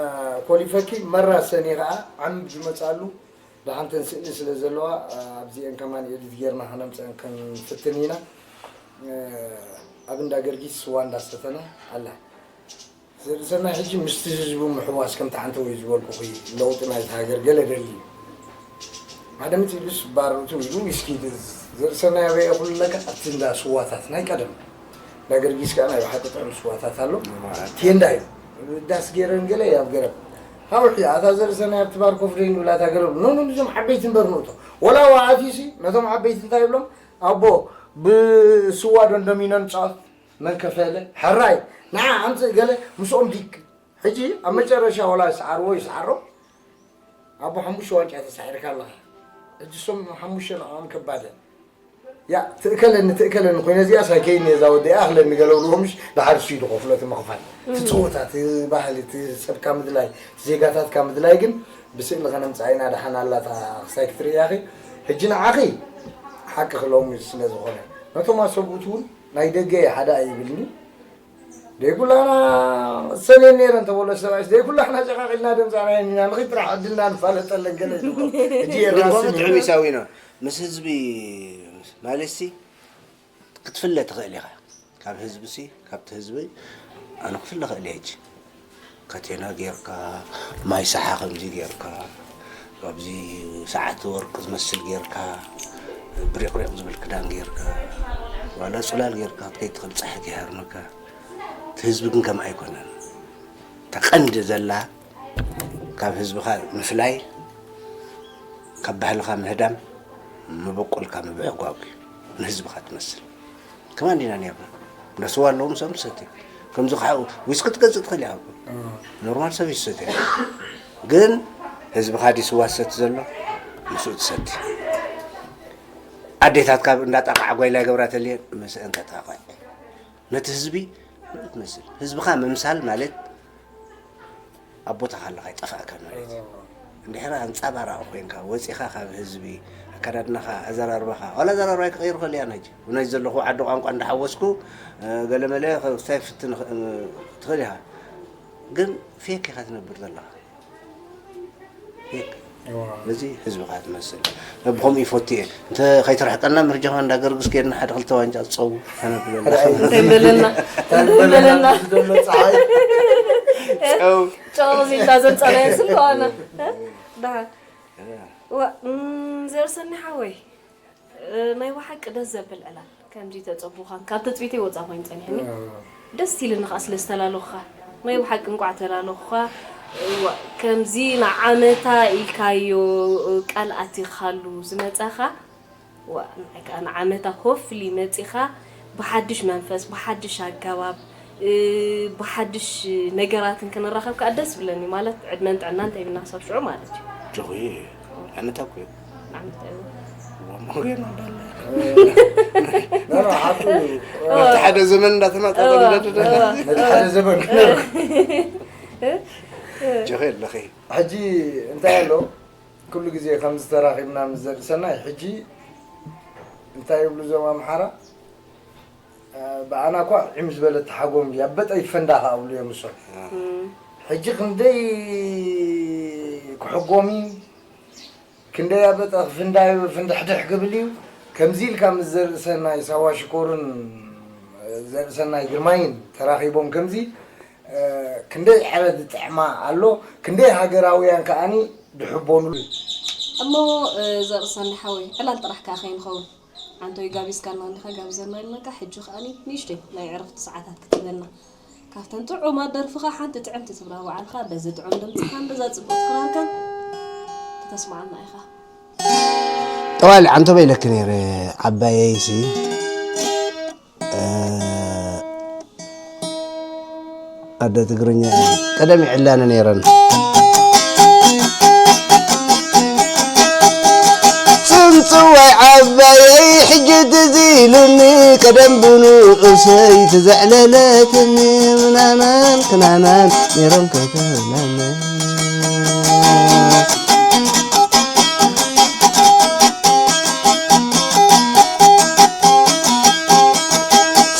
ኮሊፈኪ መራ ሰኒ ኸዓ ዓምድ ዝመጻሉ ደሓንተን ስእሊ ስለ ዘለዋ፣ ኣብዚኤን ከማን ኤዲት ጌርና ከነምጸን ክንፍትን ኢና። ኣብ እንዳ ገርጊስ ስዋ እንዳሰተና ኣላ። ዘርእሰናይ ሕጂ ምስቲ ህዝቡ ምሕዋስ ከምቲ ሓንቲ ወይ ዝበልኩኺ ለውጢ ናይቲ ሃገር ገለ ደልዩ። ሓደ መጺኡስ ባር እቱ ኢሉ ዊስኪ ድ-፣ ዘርእሰናይ ኣበይ እየ ኩሉ ለካ ኣብቲ እንዳ ስዋታት ናይ ቀደም። እንዳ ገርጊስ ከኣ ናይ ብሓቂ ጥዑም ስዋታት ኣሎ። ቴንዳ እዩ። ዳስ ገይረን ገለ ኣብ ገረብ። ሃውሒ ኣታ ዘርእሰናይ ኣብቲ ባር ኮፍ ደይ ንብላ እታ ገረብ። ኖ፣ ኖ፣ እዞም ዓበይቲ እምበር ንእቶ። ወላ ወኣትዩሲ ነቶም ዓበይቲ እንታይ ይብሎም? ኣቦ ብስዋ ዶ እንደሚኖ ንጻወት? መን ከፈለ? ሕራይ፣ ንዓ ኣምጽእ ገለ ምስኦም ዲክ። ሕጂ ኣብ መጨረሻ ወላ ይስዓርዎ ይስዓሮ። ኣቦ ሓሙሽተ ዋንጫ ተሳዒርካ ኣለኻ። ሕጂ እሶም ሓሙሽተ ንዕኦም ከባደ። ያ፣ ትእከለኒ፣ ትእከለኒ ኮይነ እዚኣ ሳይከይኒ እዛ ወደይ ኣኽለኒ ገለ ብልዎ ምሽ ደሓር እሱ እዩ ዝኸፍሎ እቲ ምኽፋል። እቲ ጸወታ፣ እቲ ባህሊ፣ እቲ ሰብካ ምድላይ፣ እቲ ዜጋታትካ ምድላይ ግን ብስእሊ ከነምጽኣ ኢና ደሓን ኣላታ ክሳይ ክትርእያኺ። ሕጂ ንዓኺ ሓቅኺ ሎሚ ስለ ዝኾነ። ነቶም ኣሰብኡት እውን ናይ ደገ እየ ሓደ ኣይብልኒ። ደይኩላና ሰሜን ነይረን ተበሎ ሰብኣይስ ደይኩላና ጨቃቂልና ደምፃና ኢና ንኺድ ጥራሕ ዕድልና ንፋለጠለን ገለ ይብሎ። ሕጂ ግን የራስን ከምኡ ጥዑም እዩ። ኢሳዊና ምስ ህዝቢ ማለትሲ ክትፍለ ትኽእል ኢኻ። ካብ ህዝቢ ሲ፣ ካብቲ ህዝቢ ኣነ ክፍለ ክእል እየ ሕጂ። ካቴና ጌርካ፣ ማይ ሰሓ ከምዚ ጌርካ፣ ካብዚ ሰዓት ወርቂ ዝመስል ጌርካ፣ ብሪቕሪቕ ዝብል ክዳን ጌርካ፣ ዋላ ጽላል ጌርካ ክትከይድ ትኽእል፣ ጸሓይ ከይሃርመካ። እቲ ህዝቢ ግን ከምኡ ኣይኮነን። እታ ቀንዲ ዘላ ካብ ህዝብኻ ምፍላይ፣ ካብ ባህልኻ ምህዳም፣ መበቆልካ ምብዕጓግ እዩ። ንህዝብኻ ትመስል። ከማን ዲና ነርና። እንዳ ስዋ ኣለዉ ምስኦም ትሰቲ። ከምዚ ከዓ ዊስኪ ትገዝእ ትኽእል ኢኻ እኮ። ኖርማል ሰብ እዩ ዝሰትዮ። ግን ህዝብኻ ድዩ ስዋ ዝሰቲ ዘሎ? ምስኡ ትሰቲ። ኣዴታትካ እንዳ ጣቕዓ ጓይላ ይገብራ ተልየን ምስአን ተጣቕዕ። ነቲ ህዝቢ ትመስል። ህዝብኻ ምምሳል ማለት ኣብ ቦታኻ ኣለኻ፣ ኣይጠፋእካን ማለት እዩ። እንድሕር ኣንጻባራቒ ኮይንካ፣ ወጺኻ ካብ ህዝቢ፣ ኣከዳድናኻ፣ ኣዘራርባኻ፣ ዋላ ኣዘራርባይ ክቕይር ይኽእል እያ። ሕጂ፣ ብናይ ዘለኹ ዓዲ ቋንቋ እንዳሓወስኩ፣ እ፣ ገለመለ ክስታይ ፍትን ኽ-፣ እ፣ ትኽእል ኢኻ። ግን ፌክ ኢኻ ትነብር ዘለኻ። ፌክ። እዋ። ነዚ ህዝብኻ ትመስል። ብኸምኡ ይፈቱ እየ። እንተ ከይትርሕቀና ምርጃኻ እንዳ ገርግስ ከይድና ሓደ ክልተ ዋንጫ ጸው ከነብለና። እንታይ በለና? እንታይ በለና? ዘሎ ጸሓይ። ጸው። ጨው ኢልና ዘምጻናዮ ስለዋና። ደሓን። ዋ፣ እም፣ ዘርሰኒ ሓወይ። እ፣ ናይ ብሓቂ ደስ ዘብል ዕላል። ከምዚ ተጸቡኻን ካብ ትጽቢተይ ወጻ ኮይኑ ጸኒሕኒ። እ። ደስ ኢልኒ ኸኣ ስለ ዝተላለኹኻ። ናይ ብሓቂ እንቋዕ ተላለኹኻ። እዋ፣ ከምዚ ንዓመታ ኢልካዮ፣ እ፣ ቃል ኣቲኻሉ ዝመጻኻ። ዋ፣ ንዓይ ከኣ ንዓመታ ሆፍሊ መጺኻ ብሓድሽ መንፈስ፣ ብሓድሽ ኣገባብ፣ እ፣ ብሓድሽ ነገራትን ክንራኸብ ከኣ ደስ ብለኒ። ማለት ዕድመን ጥዕናን እንተይብልና ክሳብ ሽዑ ማለት እዩ። ጆኺ፣ ዓመታ እኮ እዩ። ዓመታ እዩ። ዋ፣ መውሪያ ነው እንዳለ። ኖ፣ ኖ፣ ሓቁ እዩ። ነቲ ሓደ ዘመን እንዳተናጠጠ እዋ፣ እንዳደደ። እዋ። ነቲ ሓደ ዘመን። እ? እ? ጆኺ ኣለኺ። ሕጂ እንታይ ኣሎ? ኩሉ ግዜ ከምዚ ተራኺብና ምስ ዘርእሰናይ፣ ሕጂ እንታይ ይብሉ እዞም ኣምሓራ? እ፣ ብኣና እኳ ዒም ዝበለ ተሓጎም ያበጠ ይፈንዳ ከኣ ብሉ እዮም እሶም። እም። ሕጂ ክንደይ ክሕጎም እዩ፣ ክንደይ ያበጠ ክፍንዳ እዩ፣ ፍንድሕድሕ ክብል እዩ። ከምዚ ኢልካ ምስ ዘርእሰናይ ሳዋ ሽኮርን ዘርእሰናይ ግርማይን ተራኺቦም ከምዚ፣ እ፣ ክንደይ ዕረ ዝጥዕማ ኣሎ፣ ክንደይ ሃገራውያን ከኣኒ ድሕቦኑ። እሞ፣ እ፣ ዘርእሰኒ ሓወይ፣ ዕላል ጥራሕ ከኣ ከይንኸውን። ሓንቶይ ጋቢዝካልና እንዲኻ፣ ጋብዘና ኢልናካ። ሕጂ ከኣ ንእሽተይ ናይ ዕረፍቲ ሰዓታት ክትህበና፣ ካብተን ጥዑማት ደርፍኻ ሓንቲ ጥዕምቲ ትብላ ባዕልኻ፣ በዚ ጥዑም ድምፅኻን በዛ ፅብቕቲ ክራርካን ክተስምዓና ኢኻ። ጠዋሊ ዓንተበ ኢለኪ ነይረ ዓባየይሲ። ኣደ ትግርኛ እየን። ቀደም ይዕላኒ ነይረን። ጽንጽዋይ ዓባየይ ሕጂ ትዝ ኢሉኒ፣ ቀደም ብንኡሰይ ትዘዕለለትኒ፣ ምናናን ክናናን ነይሮም ከተብለኒ።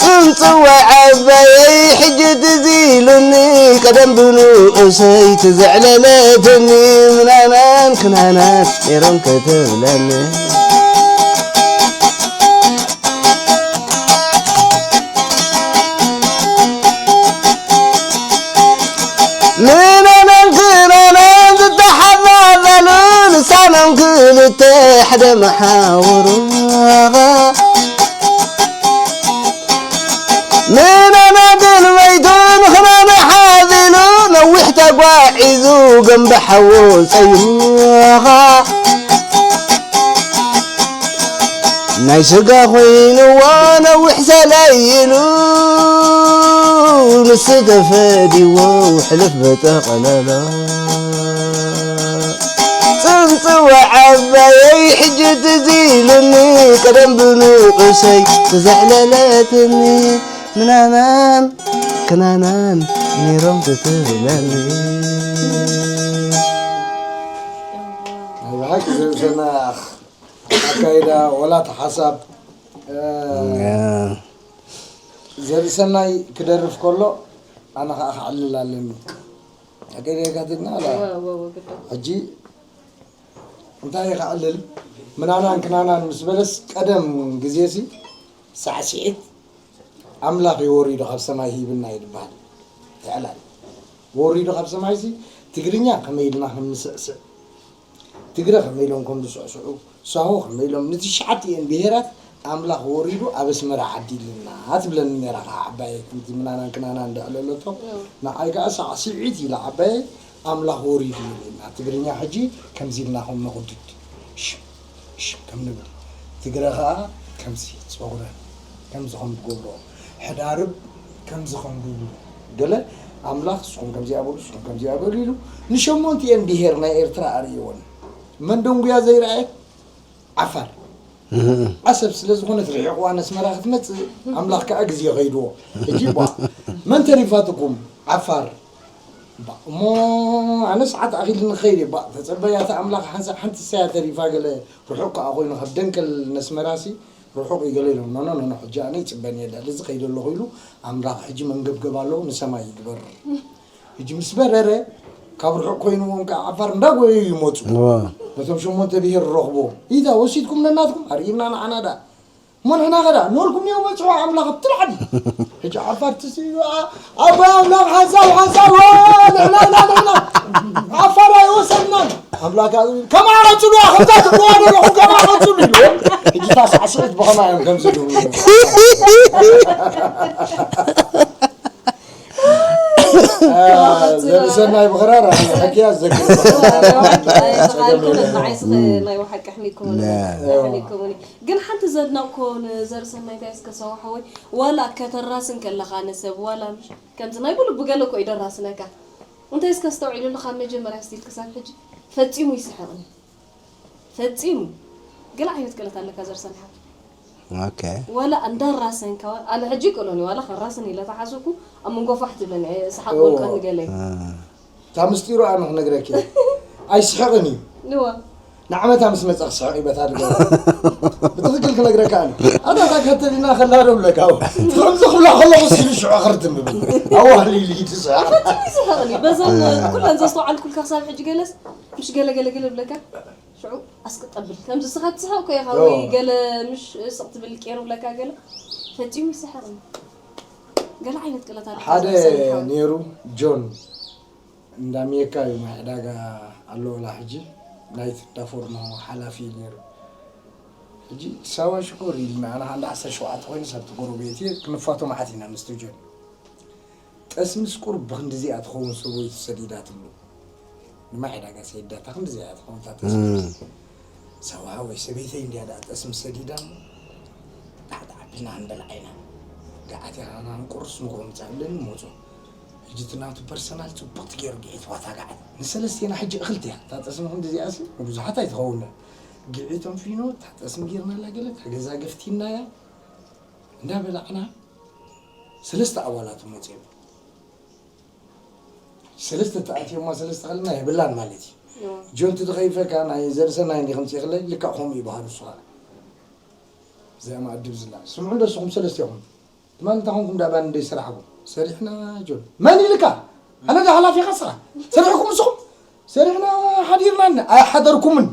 ጽንጽዋይ ዓባየይ ሕጂ ትዝ ኢሉኒ፣ ቀደም ብንኡሰይ ትዘዕለለትኒ፣ ምናናን ክናናን ነይሮም ክትብለኒ። ምናናን ክናናን ዝተሓባበሉ፣ ልሳኖም ክልተ ሓደ መሓውሩ። ምናና ድልበይቱ ንኽናና ሓዚሉ፣ ነዊሕ ተጓዒዙ ገምቢ ሓዎ ጸይሩኻ። ናይ ስጋ ኮይንዎ ነዊሕ ሰለይሉ፣ ንሱ ተፈዲዎ ሕልፍ በጠቕለሎ። ጽንጽዋ ዓባየይ ሕጂ ትዝ ኢሉኒ፣ ቀደም ብንኡሰይ ተዘዕለለትኒ፣ ምናናን ክናናን ነይሮም ክትብለኒ። ናይ ብሓቂ ዘርሰና ኣካይዳ ወላ እቲ ሓሳብ ዘርሰናይ ክደርፍ ከሎ ኣነ ከዓ ክዕልል ኣለኒ። ኣካይዳ የጋድልና ኣላ። ሕጂ እንታይ ክዕልል ምናናን ክናናን ምስ በለስ ቀደም ግዜሲ ሳዕስዒት ኣምላኽ እዩ ወሪዱ ካብ ሰማይ ሂብና እዩ ዝበሃል። ይዕላል ወሪዱ ካብ ሰማይሲ ትግርኛ ከመይ ኢልና ከም ንስዕስዕ፣ ትግረ ከመይ ኢሎም ከም ዝስዕስዑ፣ ሳሆ ከመይ ኢሎም ንትሽዓቲኤን ብሄራት ኣምላኽ ወሪዱ ኣብ ኣስመራ ዓዲሉና ትብለኒ ነይራ ከዓ ዓባየ። ከምቲ ምናናን ክናናን እንዳ ዕለለቶ ንዓይ ከዓ ሳዕስዒት ኢላ ዓባየ ኣምላኽ ወሪዱ ኢልና። ትግርኛ ሕጂ ከምዚ ኢልና ከም ነኹድድ ሽም ሽም ከም ንብል፣ ትግረ ኸዓ ከምዚ ጸጉረን ከምዚ ከም ዝገብርኦ፣ ሕዳርብ ከምዚ ከም ዝብሉ ገለ ኣምላኽ ንስኹም ከምዚኣ በሉ ንስኹም ከምዚኣ በሉ ኢሉ ንሸሞንቲኤን ብሄር ናይ ኤርትራ ኣርእይወን። መን ደንጉያ ዘይረኣየት? ዓፋር። ዓሰብ ስለ ዝኾነት ርሒቕዋ ነስመራ ክትመጽእ ኣምላኽ ከኣ ግዜ ከይድዎ። ሕጂ ቧ መን ተሪፋትኩም? ዓፋር። እሞ ኣነ ሰዓት ኣኺልኒ ክኸይድ እየ። ባእ ተጸበያ እታ ኣምላኽ ሓንሳእ ሓንቲ እሳያ ተሪፋ ገለ ርሑቕ ከኣ ኮይኑ ካብ ደንከል ነስመራሲ ርሑቕ እዩ ገለ ኢሎም። ኖ ኖ ኖ ኖ ሕጂ ኣነ ይጽበን እየ ዳል እዚ ከይደ ኣለኹ ኢሉ ኣምላኽ ሕጂ መንገብገብ ኣለዎ ንሰማይ ይግበር። ሕጂ ምስ በረረ ካብ ርሑቕ ኮይንዎም ከኣ ዓፋር እንዳጎየዩ ይመጹ። ነቶም ሸሞንተ ብሄር ረኽብዎም ኢታ ወሲድኩም ነናትኩም ኣርእይና ንዓና ዳ እሞ ንሕና ኸዳ ኖልኩም እዮም በጽሑ ኣምላኽ ኣብቲ ላዕሊ። ሕጂ ዓፋር ትስእሉ ኣቦይ ኣምላኽ ሓንሳብ ሓንሳብ ንሕና ኢና ንሕና ዓፋር ኣይወሰድናን ኣምላኽ ከኣ ዝብል ከማኣ ቀጽሉ ከምታ ትብልዋ ዘለኹም ከማኣ ቀጽሉ ኢሉ። ሕጂ እታ ሳዕስዒት ብኸማ እዮም ከምዚ ዝብሉ። ዘርሰናይ ብኽራር ሕክያ ዘግር ናይ ብሓቂ ሕሚኩሙኒ። ግን ሓንቲ ዘድነቕኮ ንዘርሰናይ እንታይ እስከ ሰው ሓወይ ዋላ ከተራስን ከለኻ ንሰብ ዋላ ምሽ ከምዚ ናይ ብልቡ ገለ እኮ እዩ ደራስነካ እንታይ እስከ ኣስተውዒሉሉ ካብ መጀመርያ ስቲል ክሳብ ሕጂ ፈጺሙ ይስሕቕኒ ፈጺሙ ገለ ዓይነት ክእለት ኣለካ ዘርሰን ሓወይ ኦኬ ዋላ እንዳራሰንካ ኣነ ሕጂ ይቅሎኒ ዋላ ከራስን ኢለ ተሓሰብኩ ኣብ መንጎ ፋሕ ትብለኒ እየ ሰሓቅ ወልቀኒ ገለ እዩ እታ ምስጢሩ ኣነ ክነግረኪ ኣይስሕቕን እዩ ንዋ ንዓመታ ምስ መፀ ክስሕቕ እዩ በታ ድገ ብትኽክል ክነግረካ ኣነ ኣታ እታ ከተሊና ከላ ዶ ብለካ ከምዚ ክብላ ከለኹ ሲሉ ሽዑ ክርትም ብብል ኣዋህሊሉ እዩ ትስሕቕ ፈጺሙ ይስሕቕኒ በዘን ኩለን ዘስተውዓልኩልካ ክሳብ ሕጂ ገለስ ምሽ ገለ ገለ ገለ ብለካ ሽዑ ኣስቅጠብል ከምዚ ስኻ ትስሕቕ እኮ ኢኻ ወይ ገለ ምሽ ስቕ ትብል ቄሩ ብለካ ገለ ፈጺሙ ይስሕቕኒ ገለ ዓይነት ቅለት ኣሎ ሓደ ነይሩ ጆን እንዳሜካ እዩ ናይ ዕዳጋ ኣሎ ወላ ሕጂ ናይቲ እንዳፎርኖ ሓላፊ እዩ ነይሩ ሕጂ ሳዋ ሽኮር ኢልና ኣና ሓደ ዓሰርተ ሸውዓተ ኮይኑ ሰብ ትጎረቤት ክንፋቶ መዓት ኢና ምስ ጆን። ጠስምስ ቁርብ ብክንድዚኣ ትኸውን ሰበይቱ ሰዲዳ ትብሉ። ንማይ ዕዳጋ ሰይዳታ ክንድዚኣ ትኸውን እታ ጠስምስ። ሰብኣ ወይ ሰበይተይ እንድያ ደኣ ጠስምስ ሰዲዳ እሞ፣ ታሕቲ ዓቢና ክንበልዓ ኢና። ገዓት ኢኻ ንቁርስ ንጎ ምጻእ ብለኒ ሞጾ። ሕጂ እቲ ናቱ ፐርሰናል ጽቡቕቲ ገይሩ ግዒትዋ እታ ገዓት። ንሰለስቴና ሕጂ እኽልቲ እያ። እታ ጠስሚ ክንድዚኣሲ ንብዙሓት ኣይትኸውንን። ግዒቶም ፊኖ፣ እታ ጠስሚ ጌርናላ ገለ፣ እታ ገዛ ገፍቲናያ። እንዳበላዕና ሰለስተ ኣባላት መጺኦም። ሰለስተ ተኣትዮማ ሰለስተ ከለና የብላን ማለት እዩ። ጆን ትድኸይፈካ ናይ ዘርሰናይ እንዲ ከምጽእኽለይ ልካ ከምኡ ይበሃሉ እሱ ኸዓ። እዚኣ መኣድብ ዝላ። ስምዑ እንዶ እስኹም ሰለስቴኹም። ትማል እንታይ ኾንኩም ዳኣ ባን እንደ ይሰራሕኩም? ሰሪሕና ጆን። መን ኢልካ? ኣነ ዶ ሓላፊ ኢኻ ስኻ? ሰሪሕኩም እስኹም? ሰሪሕና ሓዲርና። ኣይሓደርኩምን።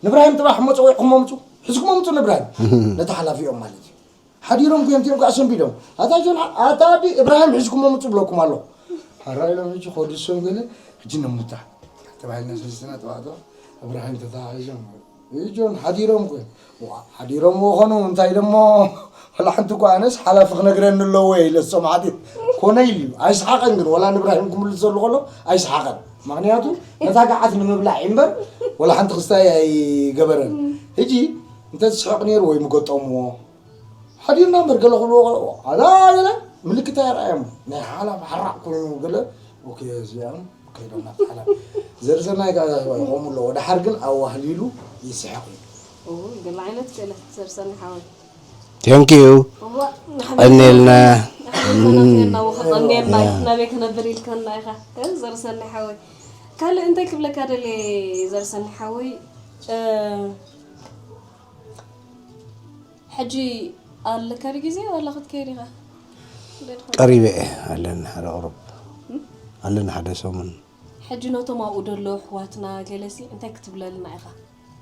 ንብራሂም ጥራሕ እሞ ጸዊዕኩሞ ምጹ። ሒዝኩሞ ምጹ ንብራሂም። ነቲ ሓላፊኦም ማለት እዩ። ሓዲሮም ኩዮም ቲኦም ከዓ ሰንቢዶም። ኣታ ጆን፣ ኣታ ኣቢ እብራሂም ሒዝኩሞ ምጹ ብለኩም ኣሎ። ሓራ ኢሎም ሕጂ ከወድሶም ገለ፣ ሕጂ ነሙታ። ተባሂልና ሰለስተና ጠዋዕቶ እብራሂም ተተሓሒዞም። እዩ ጆን፣ ሓዲሮም ኩ-፣ ዋ፣ ሓዲሮም ወኸኑ፣ እንታይ ደሞ፣ ወላ ሓንቲ እኮ ኣነስ ሓላፊ ክነግረኒ ኣለዎ ኢለ እሶም ሓዲር። ኮነ ኢሉ እዩ። ኣይስሓቐን ግን፣ ወላ ንብራሂም ክምልሰሉ ከሎ፣ ኣይስሓቐን። ምኽንያቱ፣ ነታ ገዓት ንምብላዕ እዩ እምበር፣ ወላ ሓንቲ ክስታይ ኣይገበረን። ሕጂ፣ እንተ ዝስሕቕ ነይሩ ወይ ምገጠምዎ። ሓዲርና እምበር ገለ ክብልዎ ከለዉ፣ ኣላ ገለ ምልክት ኣየርኣዮም። ናይ ሓላፍ ሓራቕ ኮይኑ ገለ፣ ኦኬ፣ እዚኣም ከይዶም ናብ ሓላፍ። ዘርሰናይ ከኣ ይኾሙ ኣለዎ። ደሓር ግን ኣዋህሊሉ ይስሕቕ እዩ። እውይ፣ ገለ ዓይነት ገለ ዘርሰናይ ሓወይ። Thank you። እዋ፣ ቀኔልና። ንሓመሰና ኬና ወኸ ቀኔልና። ያ። ናበይ ክነብር ኢልካና ኢኻ? እ፣ ዘርሰናይ ሓወይ። ካልእ እንታይ ክብለካ ደልየ ዘርሰናይ ሓወይ? እ፣ ሕጂ ኣለካ ድዩ ግዜ ዋላ ክትከይድ ኢኻ? ቀሪበ እየ፣ ኣለኒ ሓደ ቁሩብ። እም? ኣለኒ ሓደ ሰሙን። ሕጂ ነቶም ኣብኡ ደለዉ ኣሕዋትና ገለሲ እንታይ ክትብለልና ኢኻ?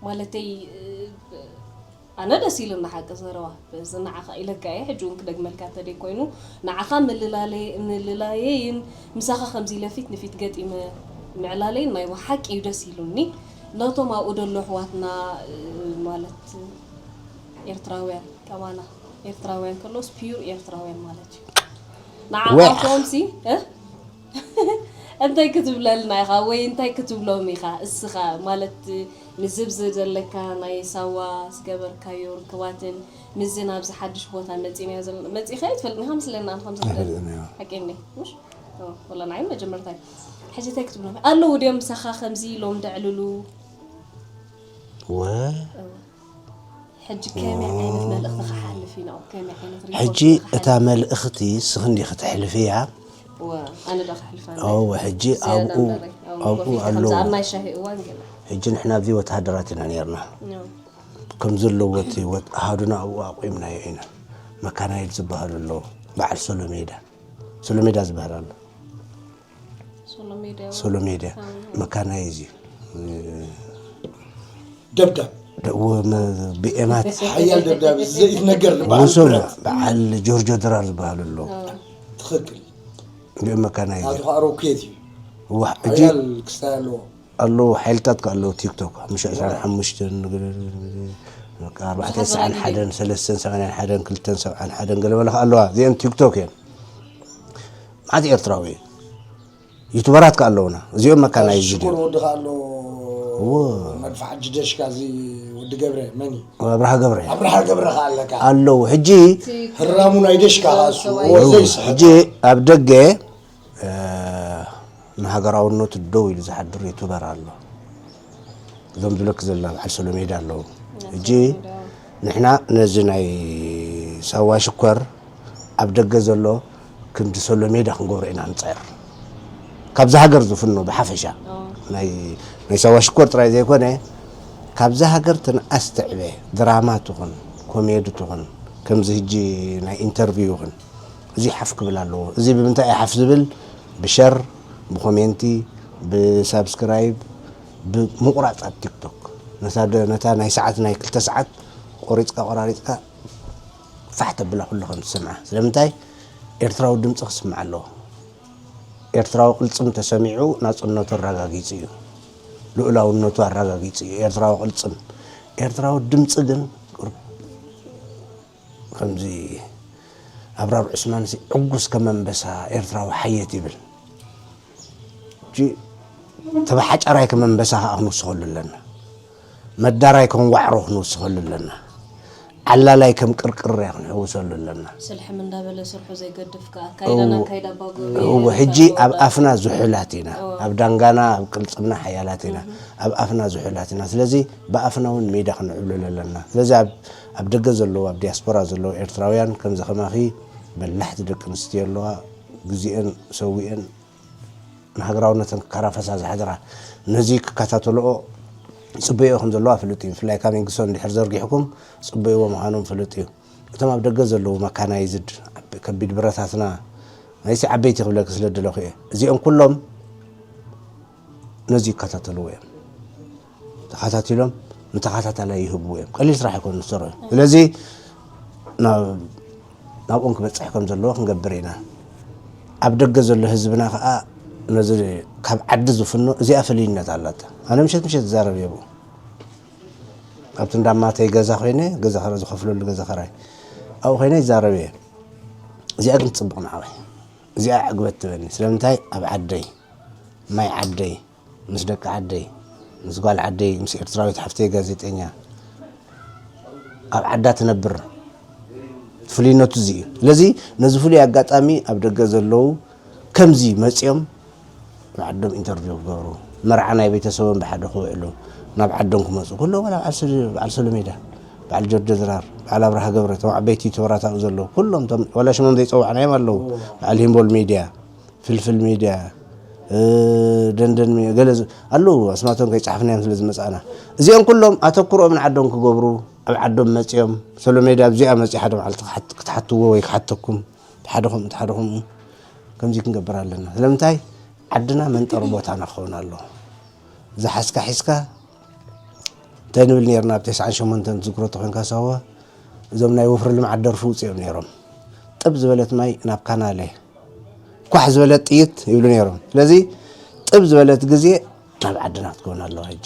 ማለተይ፣ እ፣ ኣነ ደስ ኢሉኒ ሓቂ ዘረባ። በዚ ንዓኻ ኢለካ እየ፣ ሕጂ እውን ክደግመልካ እንተደይ ኮይኑ፣ ንዓኻ ምልላለ-፣ ምልላየይን ምሳኻ ከምዚ ኢለ ፊት ንፊት ገጢመ ምዕላለይን ናይ ብሓቂ እዩ ደስ ኢሉኒ። ነቶም ኣብኡ ደለዉ ኣሕዋትና፣ እ፣ ማለት ኤርትራውያን ከማና፣ ኤርትራውያን ከለውስ ፒዩር ኤርትራውያን ማለት እዩ። ወያ። ንዓኻቶምሲ፣ እ? እንታይ ክትብለልና ኢኻ ወይ እንታይ ክትብሎም ኢኻ? እስኻ ማለት ምዝብዚ ዘለካ ናይ ሳዋ ዝገበርካዮ ርክባትን ምዚ ናብዚ ሓድሽ ቦታ መጺእናዮ ዘለና፣ መጺእኻ ኣይትፈልጥን ኢኻ መስለኒ ኣነ ከምዚ ክደል። ኣይፈልጥን እየ። ሓቂ እንዴ? ምሽ? ኦ፣ ወላ ንዓይ መጀመርታ እዩ። ሕጂ እንታይ ክትብሎም? ኣለዉ ድዮም ምሳኻ ከምዚ ኢሎም ደዕልሉ? ወ- እወ። ሕጂ ከመይ ዓይነት መልእኽቲ ክሓልፍ እዩ ንኦም? ከመይ ዓይነት ሪፖርት ሕጂ ክሓልፍ? እታ መልእኽቲ ስኽንዲ ክትሕልፍያ? እወ፣ ኣነ ዶ ክሕልፋ ኣለኒ? እወ፣ ሕጂ ዝያዳ ኣብኡ፣ እምበረይ። እወ፣ ኣብኡ ኮፍ ኢልካ ኣለዉ። ከምዚ ኣብ ናይ ሻሂ እዋን ገለ። ሕጂ ንሕና ኣብዚ ወተሃደራት ኢና ነይርና። እወ። ከም ዘለዎ እቲ ወት-፣ ኣሃዱና ኣብኡ ኣቑምናዮ ኢና። መካናይድ ዝበሃሉ ኣለዉ። በዓል ሶሎ ሜዳ። ሶሎ ሜዳ ዝበሃል ኣሎ። ሶሎ ሜዳ። ሶሎ ሜዳ። ኣዎ። መካናይዝ እዩ። ደብዳብ። ደ-፣ ወ-፣ መ-፣ ብኤማት። ሓያል ደብዳብ ዘይትነገር ንበዓል ንሶም ብረት። በዓል ጆርጆ ድራር ዝበሃሉ ኣለዉ። ኣዎ። ትኽክል። እንዲኦም መካናይዝ ናቱ እዩ። ከዓ ሮኬት እዩ። እዋ፣ ሕጂ ሓያል ክስታይ ኣለዎ። ኣለዉ፣ ሓይልታት ከ ኣለዉ፣ ቲክቶክ፣ ሓሙሽተ ዕስራን ሓሙሽተን፣ በቃ፣ ኣርባዕተ ተስዓን ሓደን፣ ሰለስተን ሰማንያን ሓደን፣ ክልተን ሰብዓን ሓደን፣ ገለ መለ ከ ኣለዋ። እዚአን ቲክቶክ እየን። መዓት ኤርትራዊ እየን። ዩቱበራት ከ ኣለዉና። እዚኦም መካናይዝድ ሽኮር እዮም። ወዲ ከ ኣሎ። እዎ። መድፍዓ ጅደሽካ፣ እዚ ወዲ ገብረ፣ መን እዩ? ኣብርሃ ገብረ። ኣብርሃ ገብረ ከ ኣለካ። ኣለዉ። ሕጂ ህራሙ ናይ ደሽካ ከ እሱ። ሰብኣይ። እዎ፣ ዘይስሕት። ሕጂ ኣብ ደገ እ፣ ንሃገራውነቱ ደው ኢሉ ዝሓድር ዩቱበር ኣሎ። እዞም ዝብለኪ ዘለና በዓል ሶሎሜዳ ኣለዉ። ሕጂ ንሕና ነዚ ናይ ሳዋ ሽኮር ኣብ ደገ ዘሎ ክንዲ ሶሎሜዳ ክንገብሮ ኢና ንጽዕር። ካብዛ ሃገር ዝፍኖ ብሓፈሻ። ናይ፣ ናይ ሳዋ ሽኮር ጥራይ ዘይኮነ፣ ካብዛ ሃገር ተንኣስ ትዕበ ድራማ ትኹን፣ ኮሜዲ ትኹን፣ ከምዚ ሕጂ ናይ ኢንተርቪው ይኹን፣ እዚ ሓፍ ክብል ኣለዎ። እዚ ብምንታይ እዩ ሓፍ ዝብል? ብሸር፣ ብኮሜንቲ፣ ብሳብስክራይብ፣ ብምቑራፅ ኣብ ቲክቶክ። ነታ ደ-፣ ነታ ናይ ሰዓት፣ ናይ ክልተ ሰዓት ቆሪፅካ ቆራሪፅካ ፋሕ ተብላ ኩሉ ከም ትሰምዓ። ስለምንታይ? ኤርትራዊ ድምፂ ክስማዕ ኣለዎ። ኤርትራዊ ቅልፅም ተሰሚዑ ናፅነቱ ኣረጋጊፁ እዩ። ልኡላውነቱ ኣረጋጊፁ እዩ። ኤርትራዊ ቅልፅም። ኤርትራዊ ድምፂ ግን ቁሩብ ከምዚ ኣብራር ዑስማንሲ ዕጉስ ከም ኣንበሳ ኤርትራዊ ሓየት ይብል። ሕጂ ተባሓጫራይ ከም ኣንበሳ ከዓ ክንውስኸሉ ኣለና። መዳራይ ከም ዋዕሮ ክንውስኸሉ ኣለና። ዓላላይ ከም ቅርቅርያ ክንሕውሰሉ ኣለና። ስልሕም እንዳበለ ስርሑ ዘይገድፍ ከዓ ኣካይዳን ኣካይዳ ኣባጎ እወ ሕጂ ኣብ ኣፍና ዝሑላት ኢና። ኣብ ዳንጋና ኣብ ቅልፅምና ሓያላት ኢና። ኣብ ኣፍና ዝሑላት ኢና። ስለዚ ብኣፍና እውን ሜዳ ክንዕብልሉ ኣለና። ስለዚ ኣብ ደገ ዘለዉ ኣብ ዲያስፖራ ዘለዉ ኤርትራውያን ከምዚ ከማኺ በላሕቲ ደቂ ኣንስትዮ ኣለዋ። ግዜአን ሰዊአን ንሃገራውነተን ክከራፈሳ ዝሓድራ ነዚ ክከታተልኦ ይፅበይኦ ከም ዘለዋ ፍሉጥ እዩ። ብፍላይ ካሚንግ ሶን እንድሕር ዘርጊሕኩም ፅበይዎ ምዃኖም ፍሉጥ እዩ። እቶም ኣብ ደገ ዘለዉ መካናይዝድ ከቢድ ብረታትና ናይሲ ዓበይቲ ክብለኪ ስለ ደለኹ እየ። እዚኦም ኩሎም ነዚ ይከታተልዎ እዮም። ተኸታቲሎም ንተኸታታላይ ይህብዎ እዮም። ቀሊል ስራሕ ኣይኮኑ ዝሰርሑ። ስለዚ ናብኦም ክበፅሕ ከም ዘለዎ ክንገብር ኢና። ኣብ ደገ ዘሎ ህዝብና ከዓ ነዚ ካብ ዓዲ ዝፍኖ እዚኣ ፍልይነት ኣላታ። ኣነ ምሸት ምሸት ዝዛረብ እየ ብኡ ኣብቲ እንዳማተይ ገዛ ኮይነ ገዛ ዝኸፍለሉ ገዛ ኸራይ ኣብኡ ኮይነ ይዛረብ እየ። እዚኣ ግን ትፅብቕ ንዓወይ እዚኣ ዕግበት ትበኒ ስለምንታይ ኣብ ዓደይ ማይ ዓደይ ምስ ደቂ ዓደይ ምስ ጓል ዓደይ ምስ ኤርትራዊት ሓፍተይ ጋዜጠኛ ኣብ ዓዳ ትነብር ፍሉይነቱ እዚ እዩ። ስለዚ ነዚ ፍሉይ ኣጋጣሚ ኣብ ደገ ዘለዉ ከምዚ መፂኦም ንዓዶም ኢንተርቪው ክገብሩ መርዓ ናይ ቤተሰቦም ብሓደ ክውዕሉ ናብ ዓዶም ክመፁ ኩሎ ዋላ በዓል ሰሉ ሜዳ በዓል ጆርጆ ድራር በዓል ኣብርሃ ገብረ እቶም ዓበይቲ ዩቱበራት ኣብኡ ዘለዉ ኩሎም ዋላ ሽሞም ዘይፀዋዕናዮም ኣለዉ በዓል ሂምቦል ሚድያ ፍልፍል ሚድያ ደንደን ገለ ኣለዉ ኣስማቶም ከይፀሓፍናዮም ስለ ዝመፃእና እዚኦም ኩሎም ኣተኩሮኦም ንዓዶም ክገብሩ ኣብ ዓዶም መፂኦም ሰሎ ሜድያ ኣብዚኣ መፂ ሓደ መዓልቲ ክትሓትዎ ወይ ክሓተኩም ሓደ ከምኡ ሓደ ከምኡ ከምዚ ክንገብር ኣለና ስለምንታይ ዓድና መንጠሪ ቦታና ክኸውን ኣለዎ ዝሓዝካ ሒዝካ እንታይ ንብል ነርና ኣብ ተስዓን ሸሞንተን ትዝክሮ ተኾይንካ ሳዋ እዞም ናይ ወፍሪ ልምዓት ደርፊ ውፅኦም ነይሮም ጥብ ዝበለት ማይ ናብ ካናለ ኳሕ ዝበለት ጥይት ይብሉ ነይሮም ስለዚ ጥብ ዝበለት ግዜ ናብ ዓድና ክትከውን ኣለዋ ሕጂ